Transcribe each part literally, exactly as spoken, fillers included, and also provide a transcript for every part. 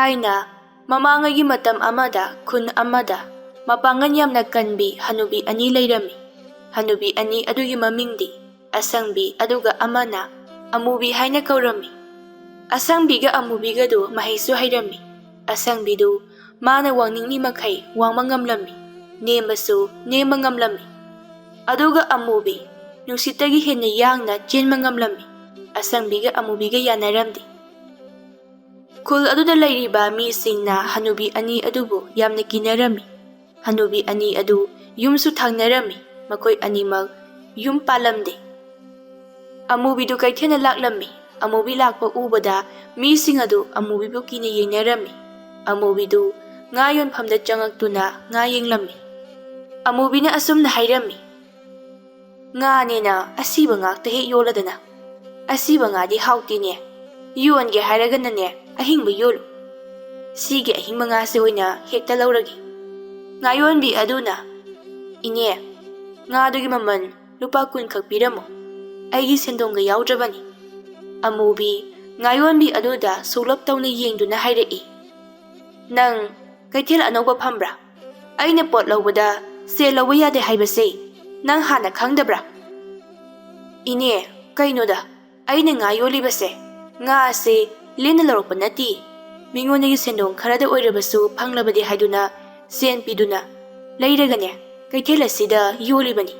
ꯊꯥꯏꯅ ꯃꯃꯥꯡꯉꯩꯒꯤ ꯃꯇꯝ ꯑꯃꯗ ꯈꯨꯟ ꯑꯃꯗ ꯃꯄꯥꯡꯒꯜ ꯌꯥꯝꯅ ꯀꯟꯕꯤ ꯍꯅꯨꯕꯤ ꯑꯅꯤ ꯂꯩꯔꯝꯃꯤ꯫ ꯍꯅꯨꯕꯤ ꯑꯅꯤ ꯑꯗꯨꯒꯤ ꯃꯃꯤꯡꯗꯤ ꯑꯁꯪꯕꯤ ꯑꯗꯨꯒ ꯑꯃꯅ ꯑꯃꯨꯕꯤ ꯍꯥꯏꯅ ꯀꯧꯔꯝꯃꯤ꯫ ꯑꯁꯪꯕꯤꯒ ꯑꯃꯨꯕꯤꯒꯗꯨ ꯃꯍꯩꯁꯨ ꯍꯩꯔꯝꯃꯤ꯫ ꯑꯁꯪꯕꯤꯗꯨ ꯃꯥꯅ ꯋꯥꯡꯅꯤꯡꯂꯤ ꯃꯈꯩ ꯋꯥꯡꯕ ꯉꯝꯂꯝꯃꯤ, ꯅꯦꯝꯕꯁꯨ ꯅꯦꯝꯕ ꯉꯝꯂꯝꯃꯤ꯫ ꯑꯗꯨꯒ ꯑꯃꯨꯕꯤ ꯅꯨꯡꯁꯤꯠꯇꯒꯤ ꯍꯦꯟꯅ ꯌꯥꯡꯅ ꯆꯦꯟꯕ ꯉꯝꯂꯝꯃꯤ꯫ ꯑꯁꯪꯕꯤꯒ ꯑꯃꯨꯕꯤꯒ ꯌꯥꯅꯔꯝꯗꯦ꯫ ꯈꯨꯜ ꯑꯗꯨꯗ ꯂꯩꯔꯤꯕ ꯃꯤꯁꯤꯡꯅ ꯍꯅꯨꯕꯤ ꯑꯅꯤ ꯑꯗꯨꯕꯨ ꯌꯥꯝꯅ ꯀꯤꯅꯔꯝꯃꯤ꯫ ꯍꯅꯨꯕꯤ ꯑꯅꯤ ꯑꯗꯨ ꯌꯨꯝꯁꯨ ꯊꯪꯅꯔꯝꯃꯤ꯫ ꯃꯈꯣꯏ ꯑꯅꯤꯃꯛ ꯌꯨꯝ ꯄꯥꯜꯂꯝꯗꯦ꯫ ꯑꯃꯨꯕꯤꯗꯨ ꯀꯩꯊꯦꯜꯗ ꯂꯥꯛꯂꯝꯃꯤ꯫ ꯑꯃꯨꯕꯤ ꯂꯥꯛꯄ ꯎꯕꯗ ꯃꯤꯁꯤꯡ ꯑꯗꯨ ꯑꯃꯨꯕꯤꯕꯨ ꯀꯤꯅ ꯌꯦꯡꯅꯔꯝꯃꯤ꯫ ꯑꯃꯨꯕꯤꯗꯨ ꯉꯥ ꯌꯣꯟꯐꯝꯗ ꯆꯪꯉꯛꯇꯨꯅ ꯉꯥ ꯌꯦꯡꯂꯝꯃꯤ꯫ ꯑꯃꯨꯕꯤꯅ ꯑꯁꯨꯝꯅ ꯍꯥꯏꯔꯝꯃꯤ, "ꯉꯥꯅꯦꯅ ꯑꯁꯤꯕ ꯉꯥꯛꯇ ꯍꯦꯛ ꯌꯣꯜꯂꯗꯅ꯫ ꯑꯁꯤꯕ ꯉꯥꯗꯤ ꯍꯥꯎꯇꯦꯅꯦ꯫ ꯌꯣꯟꯒꯦ ꯍꯥꯏꯔꯒꯅꯅꯦ, ꯑꯍꯤꯡꯕ ꯌꯣꯜꯂꯨ꯫ ꯁꯤꯒꯤ ꯑꯍꯤꯡꯕ ꯉꯥꯁꯦ ꯑꯣꯏꯅ ꯍꯦꯛꯇ ꯂꯧꯔꯒꯦ꯫" ꯉꯥꯌꯣꯟꯕꯤ ꯑꯗꯨꯅ, "ꯏꯅꯦ, ꯉꯥꯗꯨꯒꯤ ꯃꯃꯜ ꯂꯨꯄꯥ ꯀꯨꯟ ꯈꯛ ꯄꯤꯔꯝꯃꯨ꯫ ꯑꯩꯒꯤ ꯁꯦꯟꯗꯣꯡꯒ ꯌꯥꯎꯗ꯭ꯔꯕꯅꯤ꯫" ꯑꯃꯨꯕꯤ ꯉꯥꯌꯣꯟꯕꯤ ꯑꯗꯨꯗ ꯁꯣꯛꯂꯞ ꯇꯧꯅ ꯌꯦꯡꯗꯨꯅ ꯍꯥꯏꯔꯛꯏ, "ꯅꯪ ꯀꯩꯊꯦꯜ ꯑꯅꯧꯕ ꯐꯝꯕ꯭ꯔꯥ? ꯑꯩꯅ ꯄꯣꯠ ꯂꯧꯕꯗ ꯁꯦꯜ ꯂꯧꯕ ꯌꯥꯗꯦ ꯍꯥꯏꯕꯁꯦ ꯅꯪ ꯍꯥꯟꯅ ꯈꯪꯗꯕ꯭ꯔꯥ?" "ꯏꯅꯦ, ꯀꯩꯅꯣꯗ, ꯑꯩꯅ ꯉꯥ ꯌꯣꯜꯂꯤꯕꯁꯦ ꯉꯥ ꯑꯁꯦ ꯂꯦꯝꯅ ꯂꯧꯔꯛꯄ ꯅꯠꯇꯦ꯫ ꯃꯤꯉꯣꯟꯗꯒꯤ ꯁꯦꯟꯗꯣꯡ ꯈꯔꯗ ꯑꯣꯏꯔꯕꯁꯨ ꯐꯪꯂꯕꯗꯤ ꯍꯥꯏꯗꯨꯅ ꯁꯦꯟ ꯄꯤꯗꯨꯅ ꯂꯩꯔꯒꯅꯦ, ꯀꯩꯊꯦꯜ ꯑꯁꯤꯗ ꯌꯣꯜꯂꯤꯕꯅꯤ꯫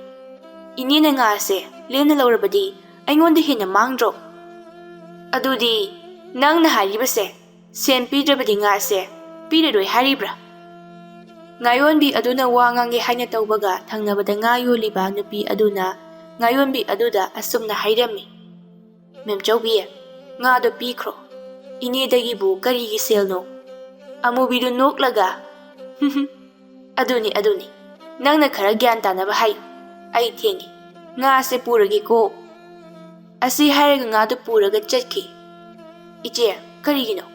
ꯏꯅꯦꯅ ꯉꯥ ꯑꯁꯦ ꯂꯦꯝꯅ ꯂꯧꯔꯕꯗꯤ ꯑꯩꯉꯣꯟꯗ ꯍꯦꯟꯅ ꯃꯥꯡꯗ꯭ꯔꯣ? ꯑꯗꯨꯗꯤ ꯅꯪꯅ ꯍꯥꯏꯔꯤꯕꯁꯦ ꯁꯦꯟ ꯄꯤꯗ꯭ꯔꯕꯗꯤ ꯉꯥ ꯑꯁꯦ ꯄꯤꯔꯔꯣꯏ ꯍꯥꯏꯔꯤꯕ꯭ꯔꯥ?" ꯉꯥꯌꯣꯟꯕꯤ ꯑꯗꯨꯅ ꯋꯥ ꯉꯥꯡꯒꯦ ꯍꯥꯏꯅ ꯇꯧꯕꯒ ꯊꯪꯅꯕꯗ ꯉꯥ ꯌꯣꯜꯂꯤꯕ ꯅꯨꯄꯤ ꯑꯗꯨꯅ ꯉꯥꯌꯣꯟꯕꯤ ꯑꯗꯨꯗ ꯑꯁꯨꯝꯅ ꯍꯥꯏꯔꯝꯃꯤ, "ꯃꯦꯝꯆꯧꯕꯤ, ꯉꯥꯗꯣ ꯄꯤꯈ꯭ꯔꯣ꯫ ꯏꯅꯦꯗꯒꯤꯕꯨ ꯀꯔꯤꯒꯤ ꯁꯦꯜꯅꯣ?" ꯑꯃꯨꯕꯤꯗꯨ ꯅꯣꯛꯂꯒ, "ꯑꯗꯨꯅꯤ, ꯑꯗꯨꯅꯤ꯫ ꯅꯪꯅ ꯈꯔ ꯒ꯭ꯌꯥꯟ ꯇꯥꯅꯕ ꯍꯥꯏꯌꯨ꯫ ꯑꯩ ꯊꯦꯡꯉꯦ꯫ ꯉꯥꯁꯦ ꯄꯨꯔꯒꯦꯀꯣ꯫" ꯑꯁꯤ ꯍꯥꯏꯔꯒ ꯉꯥꯗꯨ ꯄꯨꯔꯒ ꯆꯠꯈꯤ꯫ "ꯏꯆꯦ, ꯀꯔꯤꯒꯤꯅꯣ?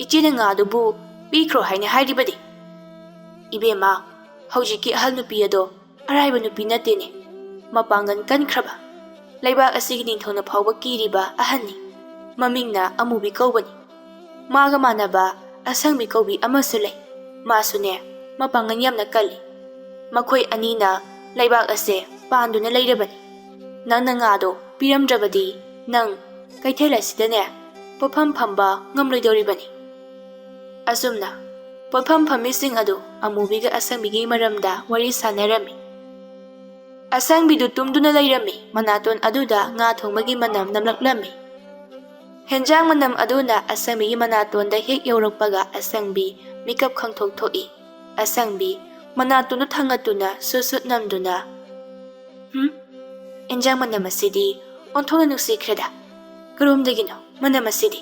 ꯏꯆꯦꯅ ꯉꯥꯗꯨꯕꯨ ꯄꯤꯈ꯭ꯔꯣ ꯍꯥꯏꯅ ꯍꯥꯏꯔꯤꯕꯗꯤ?" "ꯏꯕꯦꯝꯃ, ꯍꯧꯖꯤꯛꯀꯤ ꯑꯍꯜ ꯅꯨꯄꯤ ꯑꯗꯣ ꯑꯔꯥꯏꯕ ꯅꯨꯄꯤ ꯅꯠꯇꯦꯅꯦ꯫ ꯃꯄꯥꯡꯒꯜ ꯀꯟꯈ꯭ꯔꯕ, ꯂꯩꯕꯥꯛ ꯑꯁꯤꯒꯤ ꯅꯤꯡꯊꯧꯅ ꯐꯥꯎꯕ ꯀꯤꯔꯤꯕ ꯑꯍꯟꯅꯤ꯫ ꯃꯃꯤꯡꯅ ꯑꯃꯨꯕꯤ ꯀꯧꯕꯅꯤ꯫ ꯃꯥꯒ ꯃꯥꯟꯅꯕ ꯑꯁꯪꯕꯤ ꯀꯧꯕꯤ ꯑꯃꯁꯨ ꯂꯩ꯫ ꯃꯥꯁꯨꯅꯦ, ꯃꯄꯥꯡꯒꯜ ꯌꯥꯝꯅ ꯀꯜꯂꯤ꯫ ꯃꯈꯣꯏ ꯑꯅꯤꯅ ꯂꯩꯕꯥꯛ ꯑꯁꯦ ꯄꯥꯟꯗꯨꯅ ꯂꯩꯔꯕꯅꯤ꯫ ꯅꯪꯅ ꯉꯥꯗꯣ ꯄꯤꯔꯝꯗ꯭ꯔꯕꯗꯤ ꯅꯪ ꯀꯩꯊꯦꯜ ꯑꯁꯤꯗꯅꯦ ꯄꯣꯠꯐꯝ ꯐꯝꯕ ꯉꯝꯂꯣꯏꯗꯧꯔꯤꯕꯅꯤ꯫ ꯑꯁꯨꯝꯅ ꯄꯣꯠꯐꯝ ꯐꯝꯃꯤꯁꯤꯡ ꯑꯗꯨ ꯑꯃꯨꯕꯤꯒ ꯑꯁꯪꯕꯤꯒꯤ ꯃꯔꯝꯗ ꯋꯥꯔꯤ ꯁꯥꯟꯅꯔꯝꯃꯤ꯫ ꯑꯁꯪꯕꯤꯗꯨ ꯇꯨꯝꯗꯨꯅ ꯂꯩꯔꯝꯃꯤ꯫ ꯃꯅꯥꯇꯣꯟ ꯑꯗꯨꯗ ꯉꯥ ꯊꯣꯡꯕꯒꯤ ꯃꯅꯝ ꯅꯝꯂꯛꯂꯝꯃꯤ꯫ ꯍꯦꯟꯖꯥꯡ ꯃꯅꯝ ꯑꯗꯨꯅ ꯑꯁꯪꯕꯤꯒꯤ ꯃꯅꯥꯇꯣꯟꯗ ꯍꯦꯛ ꯌꯧꯔꯛꯄꯒ ꯑꯁꯪꯕꯤ ꯃꯤꯀꯞ ꯈꯪꯊꯣꯛ ꯊꯣꯛꯏ꯫ ꯑꯁꯪꯕꯤ ꯃꯅꯥꯇꯣꯟꯗꯨ ꯊꯥꯡꯒꯠꯇꯨꯅ ꯁꯨꯠ ꯁꯨꯠ ꯅꯝꯗꯨꯅ, "ꯍꯨꯝ, ꯏꯟꯖꯥꯡ ꯃꯅꯝ ꯑꯁꯤꯗꯤ ꯑꯣꯟꯊꯣꯛꯅ ꯅꯨꯡꯁꯤꯈ꯭ꯔꯦꯗ꯫ ꯀꯔꯣꯝꯗꯒꯤꯅꯣ ꯃꯅꯝ ꯑꯁꯤꯗꯤ?"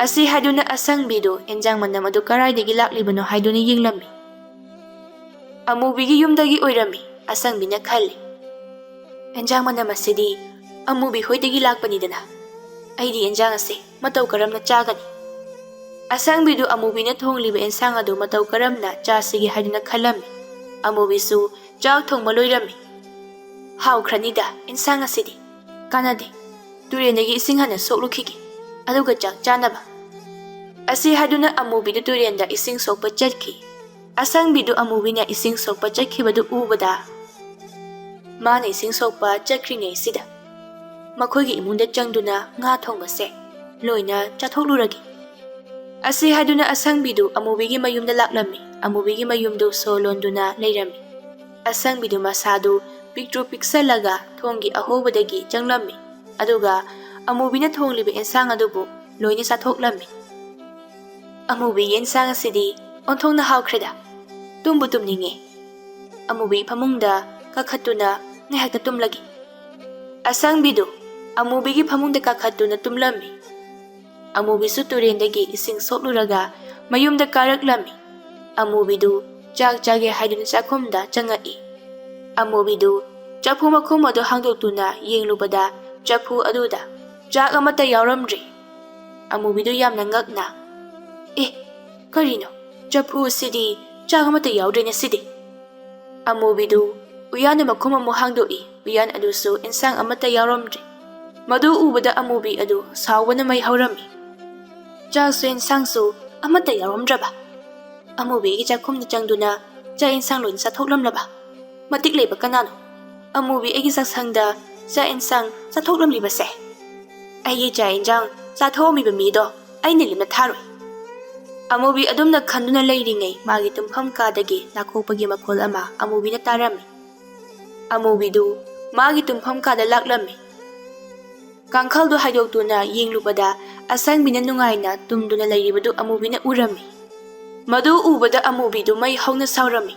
ꯑꯁꯤ ꯍꯥꯏꯗꯨꯅ ꯑꯁꯪꯕꯤꯗꯨ ꯏꯟꯖꯥꯡ ꯃꯅꯝ ꯑꯗꯨ ꯀꯗꯥꯏꯗꯒꯤ ꯂꯥꯛꯂꯤꯕꯅꯣ ꯍꯥꯏꯗꯨꯅ ꯌꯦꯡꯂꯝꯃꯤ꯫ "ꯑꯃꯨꯕꯤꯒꯤ ꯌꯨꯝꯗꯒꯤ ꯑꯣꯏꯔꯝꯃꯤ," ꯑꯁꯪꯕꯤꯅ ꯈꯜꯂꯤ꯫ "ꯏꯟꯖꯥꯡ ꯃꯅꯝ ꯑꯁꯤꯗꯤ ꯑꯃꯨꯕꯤ ꯍꯣꯏꯗꯒꯤ ꯂꯥꯛꯄꯅꯤꯗꯅ꯫ ꯑꯩꯗꯤ ꯏꯟꯖꯥꯡ ꯑꯁꯦ ꯃꯇꯧ ꯀꯔꯝꯅ ꯆꯥꯒꯅꯤ?" ꯑꯁꯪꯕꯤꯗꯨ ꯑꯃꯨꯕꯤꯅ ꯊꯣꯡꯂꯤꯕ ꯏꯟꯁꯥꯡ ꯑꯗꯨ ꯃꯇꯧ ꯀꯔꯝꯅ ꯆꯥꯁꯤꯒꯦ ꯍꯥꯏꯗꯨꯅ ꯈꯜꯂꯝꯃꯤ꯫ ꯑꯃꯨꯕꯤꯁꯨ ꯆꯥꯛ ꯊꯣꯡꯕ ꯂꯣꯏꯔꯝꯃꯤ꯫ "ꯍꯥꯎꯈ꯭ꯔꯅꯤꯗ ꯏꯟꯁꯥꯡ ꯑꯁꯤꯗꯤ꯫ ꯀꯥꯟꯅꯗꯦ꯫ ꯇꯨꯔꯦꯟꯗꯒꯤ ꯏꯁꯤꯡ ꯍꯥꯟꯅ ꯁꯣꯛꯂꯨꯈꯤꯒꯦ, ꯑꯗꯨꯒ ꯆꯥꯛ ꯆꯥꯅꯕ꯫" ꯑꯁꯤ ꯍꯥꯏꯗꯨꯅ ꯑꯃꯨꯕꯤꯗꯨ ꯇꯨꯔꯦꯟꯗ ꯏꯁꯤꯡ ꯁꯣꯛꯄ ꯆꯠꯈꯤ꯫ ꯑꯁꯪꯕꯤꯗꯨ ꯑꯃꯨꯕꯤꯅ ꯏꯁꯤꯡ ꯁꯣꯛꯄ ꯆꯠꯈꯤꯕꯗꯨ ꯎꯕꯗ, ꯃꯥꯅ ꯏꯁꯤꯡ ꯁꯣꯛꯄ ꯆꯠꯈ꯭ꯔꯤꯉꯩꯁꯤꯗ ꯃꯈꯣꯏꯒꯤ ꯏꯃꯨꯡꯗ ꯆꯪꯗꯨꯅ ꯉꯥ ꯊꯣꯡꯕꯁꯦ ꯂꯣꯏꯅ ꯆꯥꯊꯣꯛꯂꯨꯔꯒꯦ꯫ ꯑꯁꯤ ꯍꯥꯏꯗꯨꯅ ꯑꯁꯪꯕꯤꯗꯨ ꯑꯃꯨꯕꯤꯒꯤ ꯃꯌꯨꯝꯗ ꯂꯥꯛꯂꯝꯃꯤ꯫ ꯑꯃꯨꯕꯤꯒꯤ ꯃꯌꯨꯝꯗꯨ ꯁꯣ ꯂꯣꯟꯗꯨꯅ ꯂꯩꯔꯝꯃꯤ꯫ ꯑꯁꯪꯕꯤꯗꯨ ꯃꯁꯥꯗꯨ ꯄꯤꯛꯇ꯭ꯔꯨ ꯄꯤꯛꯁꯜꯂꯒ ꯊꯣꯡꯒꯤ ꯑꯍꯣꯕꯗꯒꯤ ꯆꯪꯂꯝꯃꯤ꯫ ꯑꯗꯨꯒ ꯑꯃꯨꯕꯤꯅ ꯊꯣꯡꯂꯤꯕ ꯏꯟꯁꯥꯡ ꯑꯗꯨꯕꯨ ꯂꯣꯏꯅ ꯆꯥꯊꯣꯛꯂꯝꯃꯤ꯫ "ꯑꯃꯨꯕꯤꯒꯤ ꯏꯟꯁꯥꯡ ꯑꯁꯤꯗꯤ ꯑꯣꯟꯊꯣꯛꯅ ꯍꯥꯎꯈ꯭ꯔꯦꯗ꯫ ꯇꯨꯝꯕꯨ ꯇꯨꯝꯅꯤꯡꯉꯦ꯫" ꯑꯃꯨꯕꯤ ꯐꯃꯨꯡꯗ ꯀꯥꯈꯠꯇꯨꯅ ꯉꯥꯏꯍꯥꯛꯇ ꯇꯨꯝꯂꯒꯦ꯫ ꯑꯁꯪꯕꯤꯗꯨ ꯑꯃꯨꯕꯤꯒꯤ ꯐꯃꯨꯡꯗ ꯀꯥꯈꯠꯇꯨꯅ ꯇꯨꯝꯂꯝꯃꯤ꯫ ꯑꯃꯨꯕꯤꯁꯨ ꯇꯨꯔꯦꯟꯗꯒꯤ ꯏꯁꯤꯡ ꯁꯣꯛꯂꯨꯔꯒ ꯃꯌꯨꯝꯗ ꯀꯥꯔꯛꯂꯝꯃꯤ꯫ ꯑꯃꯨꯕꯤꯗꯨ ꯆꯥꯛ ꯆꯥꯒꯦ ꯍꯥꯏꯗꯨꯅ ꯆꯥꯛꯈꯨꯝꯗ ꯆꯪꯉꯛꯏ꯫ ꯑꯃꯨꯕꯤꯗꯨ ꯆꯐꯨ ꯃꯈꯨꯝ ꯑꯗꯨ ꯍꯥꯡꯗꯣꯛꯇꯨꯅ ꯌꯦꯡꯂꯨꯕꯗ ꯆꯐꯨ ꯑꯗꯨꯗ ꯆꯥꯛ ꯑꯃꯠꯇ ꯌꯥꯎꯔꯝꯗ꯭ꯔꯦ꯫ ꯑꯃꯨꯕꯤꯗꯨ ꯌꯥꯝꯅ ꯉꯛꯅ, "ꯑꯦ, ꯀꯔꯤꯅꯣ? ꯆꯐꯨ ꯑꯁꯤꯗꯤ ꯆꯥꯛ ꯑꯃꯠꯇ ꯌꯥꯎꯗ꯭ꯔꯦꯅꯦ ꯁꯤꯗꯤ?" ꯑꯃꯨꯕꯤꯗꯨ ꯎꯌꯥꯟꯗ ꯃꯈꯨꯝ ꯑꯃꯨꯛ ꯍꯥꯡꯗꯣꯛꯏ꯫ ꯎꯌꯥꯟ ꯑꯗꯨꯁꯨ ꯏꯟꯁꯥꯡ ꯑꯃꯠꯇ ꯌꯥꯎꯔꯝꯗ꯭ꯔꯦ꯫ ꯃꯗꯨ ꯎꯕꯗ ꯑꯃꯨꯕꯤ ꯑꯗꯨ ꯁꯥꯎꯕꯅ ꯃꯩ ꯍꯧꯔꯝꯃꯤ꯫ "ꯆꯥꯛꯁꯨ ꯏꯟꯁꯥꯡꯁꯨ ꯑꯃꯠꯇ ꯌꯥꯎꯔꯝꯗ꯭ꯔꯕ? ꯑꯃꯨꯕꯤ ꯑꯩꯒꯤ ꯆꯥꯛꯈꯨꯝꯗ ꯆꯪꯗꯨꯅ ꯆꯥꯛ ꯏꯟꯁꯥꯡ ꯂꯣꯏꯅ ꯆꯥꯊꯣꯛꯂꯝꯂꯕ? ꯃꯇꯤꯛ ꯂꯩꯕ ꯀꯅꯥꯅꯣ ꯑꯃꯨꯕꯤ ꯑꯩꯒꯤ ꯆꯥꯛꯁꯪꯗ ꯆꯥꯛ ꯏꯟꯁꯥꯡ ꯆꯥꯊꯣꯛꯂꯝꯂꯤꯕꯁꯦ? ꯑꯩꯒꯤ ꯆꯥꯛ ꯏꯟꯁꯥꯡ ꯆꯥꯊꯣꯛꯑꯝꯃꯤꯕ ꯃꯤꯗꯣ ꯑꯩꯅ ꯂꯦꯝꯅ ꯊꯥꯔꯣꯏ꯫ ꯑꯃꯨꯕꯤ ꯑꯗꯨꯝꯅ ꯈꯟꯗꯨꯅ ꯂꯩꯔꯤꯉꯩ ꯃꯥꯒꯤ ꯇꯨꯝꯐꯝ ꯀꯥꯗꯒꯤ ꯅꯥꯀꯣꯛꯄꯒꯤ ꯃꯈꯣꯜ ꯑꯃ ꯑꯃꯨꯕꯤꯅ ꯇꯥꯔꯝꯃꯤ꯫ ꯑꯃꯨꯕꯤꯗꯨ ꯃꯥꯒꯤ ꯇꯨꯝꯐꯝ ꯀꯥꯗ ꯂꯥꯛꯂꯝꯃꯤ꯫ ꯀꯥꯡꯈꯜꯗꯨ ꯍꯥꯏꯗꯣꯛꯇꯨꯅ ꯌꯦꯡꯂꯨꯕꯗ ꯑꯁꯪꯕꯤꯅ ꯅꯨꯡꯉꯥꯏꯅ ꯇꯨꯝꯗꯨꯅ ꯂꯩꯔꯤꯕꯗꯨ ꯑꯃꯨꯕꯤꯅ ꯎꯔꯝꯃꯤ꯫ ꯃꯗꯨ ꯎꯕꯗ ꯑꯃꯨꯕꯤꯗꯨ ꯃꯩ ꯍꯧꯅ ꯁꯥꯎꯔꯝꯃꯤ꯫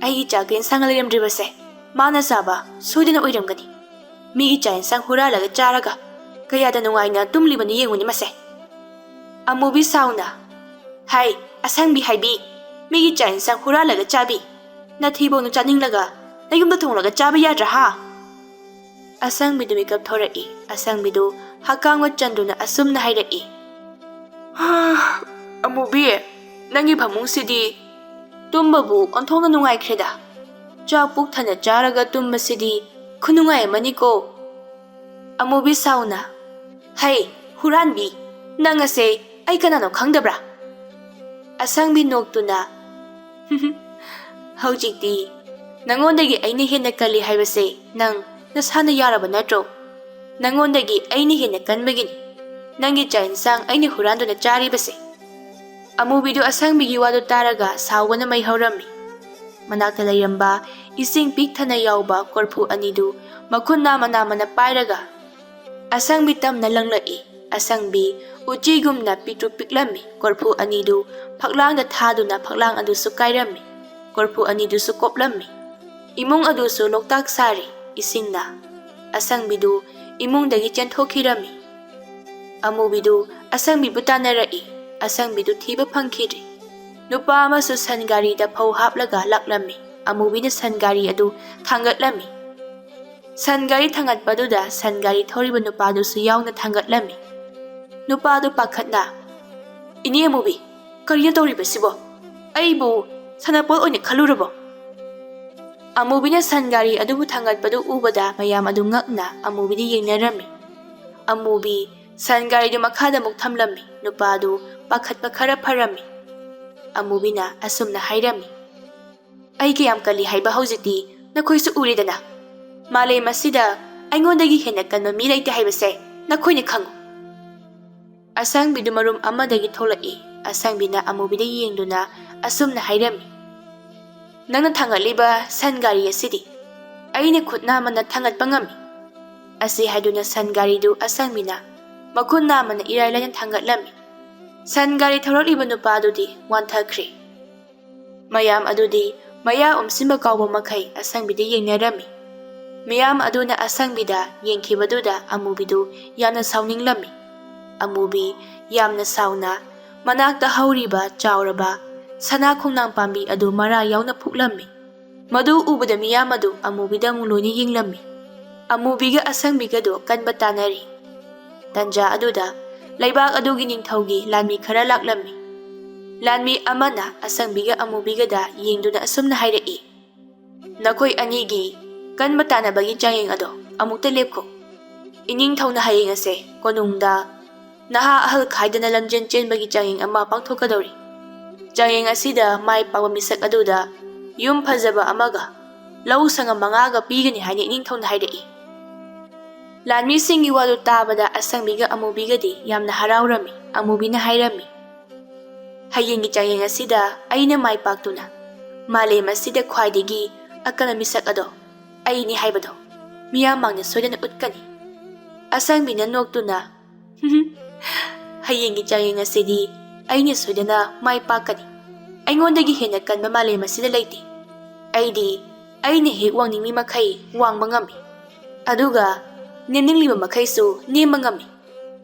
ꯑꯩꯒꯤ ꯆꯥꯛ ꯌꯦꯟꯁꯥꯡ ꯂꯩꯔꯝꯗ꯭ꯔꯤꯕꯁꯦ ꯃꯥꯅ ꯆꯥꯕ ꯁꯣꯏꯗꯅ ꯑꯣꯏꯔꯝꯒꯅꯤ꯫ ꯃꯤꯒꯤ ꯆꯥꯛ ꯌꯦꯟꯁꯥꯡ ꯍꯨꯔꯥꯜꯂꯒ ꯆꯥꯔꯒ ꯀꯌꯥꯗ ꯅꯨꯡꯉꯥꯏꯅ ꯇꯨꯝꯂꯤꯕꯅꯤ ꯌꯦꯡꯉꯨꯅꯦ ꯃꯁꯦ꯫ ꯑꯃꯨꯕꯤ ꯁꯥꯎꯅ, "ꯍꯥꯏ, ꯑꯁꯪꯕꯤ ꯍꯥꯏꯕꯤ, ꯃꯤꯒꯤ ꯆꯥꯛ ꯌꯦꯟꯁꯥꯡ ꯍꯨꯔꯥꯜꯂꯒ ꯆꯥꯕꯤ, ꯅꯊꯤꯕꯣꯡꯗꯨ ꯆꯥꯅꯤꯡꯂꯒ ꯅꯌꯨꯝꯗ ꯊꯣꯡꯂꯒ ꯆꯥꯕ ꯌꯥꯗ꯭ꯔꯥ ꯍꯥ?" ꯑꯁꯪꯕꯤꯗꯨ ꯃꯤꯀꯞ ꯊꯣꯔꯛꯏ꯫ ꯑꯁꯪꯕꯤꯗꯨ ꯍꯛꯀꯥꯡꯕ ꯆꯟꯗꯨꯅ ꯑꯁꯨꯝꯅ ꯍꯥꯏꯔꯛꯏ, "ꯍꯥ, ꯑꯃꯨꯕꯤ, ꯅꯪꯒꯤ ꯐꯃꯨꯡꯁꯤꯗꯤ ꯇꯨꯝꯕꯕꯨ ꯑꯣꯟꯊꯣꯛꯅ ꯅꯨꯡꯉꯥꯏꯈ꯭ꯔꯦꯗ꯫ ꯆꯥꯛ ꯄꯨꯛ ꯊꯟꯅ ꯆꯥꯔꯒ ꯇꯨꯝꯕꯁꯤꯗꯤ ꯈꯨꯅꯨꯡꯉꯥꯏ ꯑꯃꯅꯤꯀꯣ꯫" ꯑꯃꯨꯕꯤ ꯁꯥꯎꯅ, "ꯍꯩ, ꯍꯨꯔꯥꯟꯕꯤ, ꯅꯪ ꯑꯁꯦ ꯑꯩ ꯀꯅꯥꯅꯣ ꯈꯪꯗꯕ꯭ꯔꯥ?" ꯑꯁꯪꯕꯤ ꯅꯣꯛꯇꯨꯅ, "ꯍꯧꯖꯤꯛꯇꯤ ꯅꯉꯣꯟꯗꯒꯤ ꯑꯩꯅ ꯍꯦꯟꯅ ꯀꯜꯂꯤ ꯍꯥꯏꯕꯁꯦ ꯅꯪ ꯅꯁꯥꯅ ꯌꯥꯔꯕ ꯅꯠꯇ꯭ꯔꯣ? ꯅꯉꯣꯟꯗꯒꯤ ꯑꯩꯅ ꯍꯦꯟꯅ ꯀꯟꯕꯒꯤꯅꯤ ꯅꯪꯒꯤ ꯆꯥꯛ ꯏꯟꯁꯥꯡ ꯑꯩꯅ ꯍꯨꯔꯥꯟꯗꯨꯅ ꯆꯥꯔꯤꯕꯁꯦ꯫" ꯑꯃꯨꯕꯤꯗꯨ ꯑꯁꯪꯕꯤꯒꯤ ꯋꯥꯗꯨ ꯇꯥꯔꯒ ꯁꯥꯎꯕꯅ ꯃꯩ ꯍꯧꯔꯝꯃꯤ꯫ ꯃꯅꯥꯛꯇ ꯂꯩꯔꯝꯕ ꯏꯁꯤꯡ ꯄꯤꯛ ꯊꯟꯅ ꯌꯥꯎꯕ ꯀꯣꯔꯐꯨ ꯑꯅꯤꯗꯨ ꯃꯈꯨꯠ ꯅꯥꯝꯃ ꯅꯥꯝꯃꯅ ꯄꯥꯏꯔꯒ ꯑꯁꯪꯕꯤ ꯇꯝꯅ ꯂꯪꯂꯛꯏ꯫ ꯑꯁꯪꯕꯤ ꯎꯆꯤꯒꯨꯝꯅ ꯄꯤꯛꯇ꯭ꯔꯨ ꯄꯤꯛꯂꯝꯃꯤ꯫ ꯀꯣꯔꯐꯨ ꯑꯅꯤꯗꯨ ꯐꯛꯂꯥꯡꯗ ꯊꯥꯗꯨꯅ ꯐꯛꯂꯥꯡ ꯑꯗꯨꯁꯨ ꯀꯥꯏꯔꯝꯃꯤ꯫ ꯀꯣꯔꯐꯨ ꯑꯅꯤꯗꯨꯁꯨ ꯀꯣꯞꯂꯝꯃꯤ꯫ ꯏꯃꯨꯡ ꯑꯗꯨꯁꯨ ꯂꯣꯛꯇꯥꯛ ꯁꯥꯔꯤ ꯏꯁꯤꯡꯅ꯫ ꯑꯁꯪꯕꯤꯗꯨ ꯏꯃꯨꯡꯗꯒꯤ ꯆꯦꯟꯊꯣꯛꯈꯤꯔꯝꯃꯤ꯫ ꯑꯃꯨꯕꯤꯗꯨ ꯑꯁꯪꯕꯤꯕꯨ ꯇꯥꯟꯅꯔꯛꯏ꯫ ꯑꯁꯪꯕꯤꯗꯨ ꯊꯤꯕ ꯐꯪꯈꯤꯗ꯭ꯔꯤ꯫ ꯅꯨꯄꯥ ꯑꯃꯁꯨ ꯁꯟ ꯒꯥꯔꯤꯗ ꯐꯧ ꯍꯥꯞꯂꯒ ꯂꯥꯛꯂꯝꯃꯤ꯫ ꯑꯃꯨꯕꯤꯅ ꯁꯟ ꯒꯥꯔꯤ ꯑꯗꯨ ꯊꯥꯡꯒꯠꯂꯝꯃꯤ꯫ ꯁꯟ ꯒꯥꯔꯤ ꯊꯥꯡꯒꯠꯄꯗꯨꯗ ꯁꯟ ꯒꯥꯔꯤ ꯊꯧꯔꯤꯕ ꯅꯨꯄꯥꯗꯨꯁꯨ ꯌꯥꯎꯅ ꯊꯥꯡꯒꯠꯂꯝꯃꯤ꯫ ꯅꯨꯄꯥꯗꯨ ꯄꯥꯈꯠꯅ, "ꯏꯅꯦ ꯑꯃꯨꯕꯤ, ꯀꯔꯤꯅꯣ ꯇꯧꯔꯤꯕꯁꯤꯕꯣ? ꯑꯩꯕꯨ ꯁꯥꯟꯅꯄꯣꯠ ꯑꯣꯏꯅ ꯈꯜꯂꯨꯔꯕꯣ?" ꯑꯃꯨꯕꯤꯅ ꯁꯟ ꯒꯥꯔꯤ ꯑꯗꯨꯕꯨ ꯊꯥꯡꯒꯠꯄꯗꯨ ꯎꯕꯗ ꯃꯌꯥꯝ ꯑꯗꯨ ꯉꯛꯅ ꯑꯃꯨꯕꯤꯗ ꯌꯦꯡꯅꯔꯝꯃꯤ꯫ ꯑꯃꯨꯕꯤ ꯁꯟ ꯒꯥꯔꯤꯗꯨ ꯃꯈꯥꯗ ꯑꯃꯨꯛ ꯊꯝꯂꯝꯃꯤ꯫ ꯅꯨꯄꯥꯗꯨ ꯄꯥꯈꯠꯄ ꯈꯔ ꯐꯔꯝꯃꯤ꯫ ꯑꯃꯨꯕꯤꯅ ꯑꯁꯨꯝꯅ ꯍꯥꯏꯔꯝꯃꯤ, "ꯑꯩ ꯀꯌꯥꯝ ꯀꯜꯂꯤ ꯍꯥꯏꯕ ꯍꯧꯖꯤꯛꯇꯤ ꯅꯈꯣꯏꯁꯨ ꯎꯔꯦꯗꯅ꯫ ꯃꯥꯂꯦꯝ ꯑꯁꯤꯗ ꯑꯩꯉꯣꯟꯗꯒꯤ ꯍꯦꯟꯅ ꯀꯟꯕ ꯃꯤ ꯂꯩꯇꯦ ꯍꯥꯏꯕꯁꯦ ꯅꯈꯣꯏꯅ ꯈꯪꯉꯨ꯫" ꯑꯁꯪꯕꯤꯗꯨ ꯃꯔꯨꯝ ꯑꯃꯗꯒꯤ ꯊꯣꯛꯂꯛꯏ꯫ ꯑꯁꯪꯕꯤꯅ ꯑꯃꯨꯕꯤꯗ ꯌꯦꯡꯗꯨꯅ ꯑꯁꯨꯝꯅ ꯍꯥꯏꯔꯝꯃꯤ, "ꯅꯪꯅ ꯊꯥꯡꯒꯠꯂꯤꯕ ꯁꯟ ꯒꯥꯔꯤ ꯑꯁꯤꯗꯤ ꯑꯩꯅ ꯈꯨꯠ ꯅꯥꯝꯃꯅ ꯊꯥꯡꯒꯠꯄ ꯉꯝꯃꯤ꯫" ꯑꯁꯤ ꯍꯥꯏꯗꯨꯅ ꯁꯟ ꯒꯥꯔꯤꯗꯨ ꯑꯁꯪꯕꯤꯅ ꯃꯈꯨꯠ ꯅꯥꯝꯃꯅ ꯏꯔꯥꯏ ꯂꯥꯏꯅ ꯊꯥꯡꯒꯠꯂꯝꯃꯤ꯫ ꯁꯟ ꯒꯥꯔꯤ ꯊꯧꯔꯛꯂꯤꯕ ꯅꯨꯄꯥꯗꯨꯗꯤ ꯋꯥꯟꯊꯈ꯭ꯔꯦ꯫ ꯃꯌꯥꯝ ꯑꯗꯨꯗꯤ ꯃꯌꯥ ꯎꯝꯁꯤꯟꯕ ꯀꯥꯎꯕ ꯃꯈꯩ ꯑꯁꯪꯕꯤꯗ ꯌꯦꯡꯅꯔꯝꯃꯤ꯫ ꯃꯤꯌꯥꯝ ꯑꯗꯨꯅ ꯑꯁꯪꯕꯤꯗ ꯌꯦꯡꯈꯤꯕꯗꯨꯗ ꯑꯃꯨꯕꯤꯗꯨ ꯌꯥꯝꯅ ꯁꯥꯎꯅꯤꯡꯂꯝꯃꯤ꯫ ꯑꯃꯨꯕꯤ ꯌꯥꯝꯅ ꯁꯥꯎꯅ ꯃꯅꯥꯛꯇ ꯍꯧꯔꯤꯕ ꯆꯥꯎꯔꯕ ꯁꯅꯥ ꯈꯣꯡꯅꯥꯡ ꯄꯥꯝꯕꯤ ꯑꯗꯨ ꯃꯔꯥ ꯌꯥꯎꯅ ꯐꯨꯛꯂꯝꯃꯤ꯫ ꯃꯗꯨ ꯎꯕꯗ ꯃꯤꯌꯥꯝ ꯑꯗꯨ ꯑꯃꯨꯕꯤꯗ ꯑꯃꯨꯛ ꯂꯣꯏꯅ ꯌꯦꯡꯂꯝꯃꯤ꯫ ꯑꯃꯨꯕꯤꯒ ꯑꯁꯪꯕꯤꯒꯗꯨ ꯀꯟꯕ ꯇꯥꯅꯔꯤ꯫ ꯇꯟꯖꯥ ꯑꯗꯨꯗ ꯂꯩꯕꯥꯛ ꯑꯗꯨꯒꯤ ꯅꯤꯡꯊꯧꯒꯤ ꯂꯥꯟꯃꯤ ꯈꯔ ꯂꯥꯛꯂꯝꯃꯤ꯫ ꯂꯥꯟꯃꯤ ꯑꯃꯅ ꯑꯁꯪꯕꯤꯒ ꯑꯃꯨꯕꯤꯒꯗ ꯌꯦꯡꯗꯨꯅ ꯑꯁꯨꯝꯅ ꯍꯥꯏꯔꯛꯏ, "ꯅꯈꯣꯏ ꯑꯅꯤꯒꯤ ꯀꯟꯕ ꯇꯥꯟꯅꯕꯒꯤ ꯆꯥꯡꯌꯦꯡ ꯑꯗꯣ ꯑꯃꯨꯛꯇ ꯂꯦꯞꯈꯣ꯫ ꯏꯅꯤꯡꯊꯧꯅ ꯍꯌꯦꯡ ꯑꯁꯦ ꯀꯣꯅꯨꯡꯗ ꯅꯍꯥ ꯑꯍꯜ ꯈꯥꯏꯗꯅ ꯂꯝꯖꯦꯟ ꯆꯦꯟꯕꯒꯤ ꯆꯥꯡꯌꯦꯡ ꯑꯃ ꯄꯥꯡꯊꯣꯛꯀꯗꯧꯔꯤ꯫ ꯆꯥꯡꯌꯦꯡ ꯑꯁꯤꯗ ꯃꯥꯏ ꯄꯥꯛꯄ ꯃꯤꯁꯛ ꯑꯗꯨꯗ ꯌꯨꯝ ꯐꯖꯕ ꯑꯃꯒ ꯂꯧ ꯁꯪꯉꯝ ꯃꯉꯥꯒ ꯄꯤꯒꯅꯤ ꯍꯥꯏꯅ ꯏꯅꯤꯡꯊꯧꯅ ꯍꯥꯏꯔꯛꯏ꯫" ꯂꯥꯟꯃꯤꯁꯤꯡꯒꯤ ꯋꯥꯗꯨ ꯇꯥꯕꯗ ꯑꯁꯪꯕꯤꯒ ꯑꯃꯨꯕꯤꯒꯗꯤ ꯌꯥꯝꯅ ꯍꯔꯥꯎꯔꯝꯃꯤ꯫ ꯑꯃꯨꯕꯤꯅ ꯍꯥꯏꯔꯝꯃꯤ, "ꯍꯌꯦꯡꯒꯤ ꯆꯥꯡꯌꯦꯡ ꯑꯁꯤꯗ ꯑꯩꯅ ꯃꯥꯏ ꯄꯥꯛꯇꯨꯅ ꯃꯥꯂꯦꯝ ꯑꯁꯤꯗ ꯈ꯭ꯋꯥꯏꯗꯒꯤ ꯑꯀꯟꯕ ꯃꯤꯁꯛ ꯑꯗꯣ ꯑꯩꯅꯤ ꯍꯥꯏꯕꯗꯣ ꯃꯤꯌꯥꯝ ꯃꯥꯡꯗ ꯁꯣꯏꯗꯅ ꯎꯠꯀꯅꯤ꯫" ꯑꯁꯪꯕꯤꯅ ꯅꯣꯛꯇꯨꯅ, "ꯍꯌꯦꯡꯒꯤ ꯆꯥꯡꯌꯦꯡ ꯑꯁꯤꯗꯤ ꯑꯩꯅ ꯁꯣꯏꯗꯅ ꯃꯥꯏ ꯄꯥꯛꯀꯅꯤ꯫ ꯑꯩꯉꯣꯟꯗꯒꯤ ꯍꯦꯟꯅ ꯀꯟꯕ ꯃꯥꯂꯦꯝ ꯑꯁꯤꯗ ꯂꯩꯇꯦ꯫ ꯑꯩꯗꯤ ꯑꯩꯅ ꯍꯦꯛ ꯋꯥꯡꯅꯤꯡꯂꯤ ꯃꯈꯩ ꯋꯥꯡꯕ ꯉꯝꯃꯤ, ꯑꯗꯨꯒ ꯅꯦꯝꯅꯤꯡꯂꯤꯕ ꯃꯈꯩꯁꯨ ꯅꯦꯝꯕ ꯉꯝꯃꯤ꯫"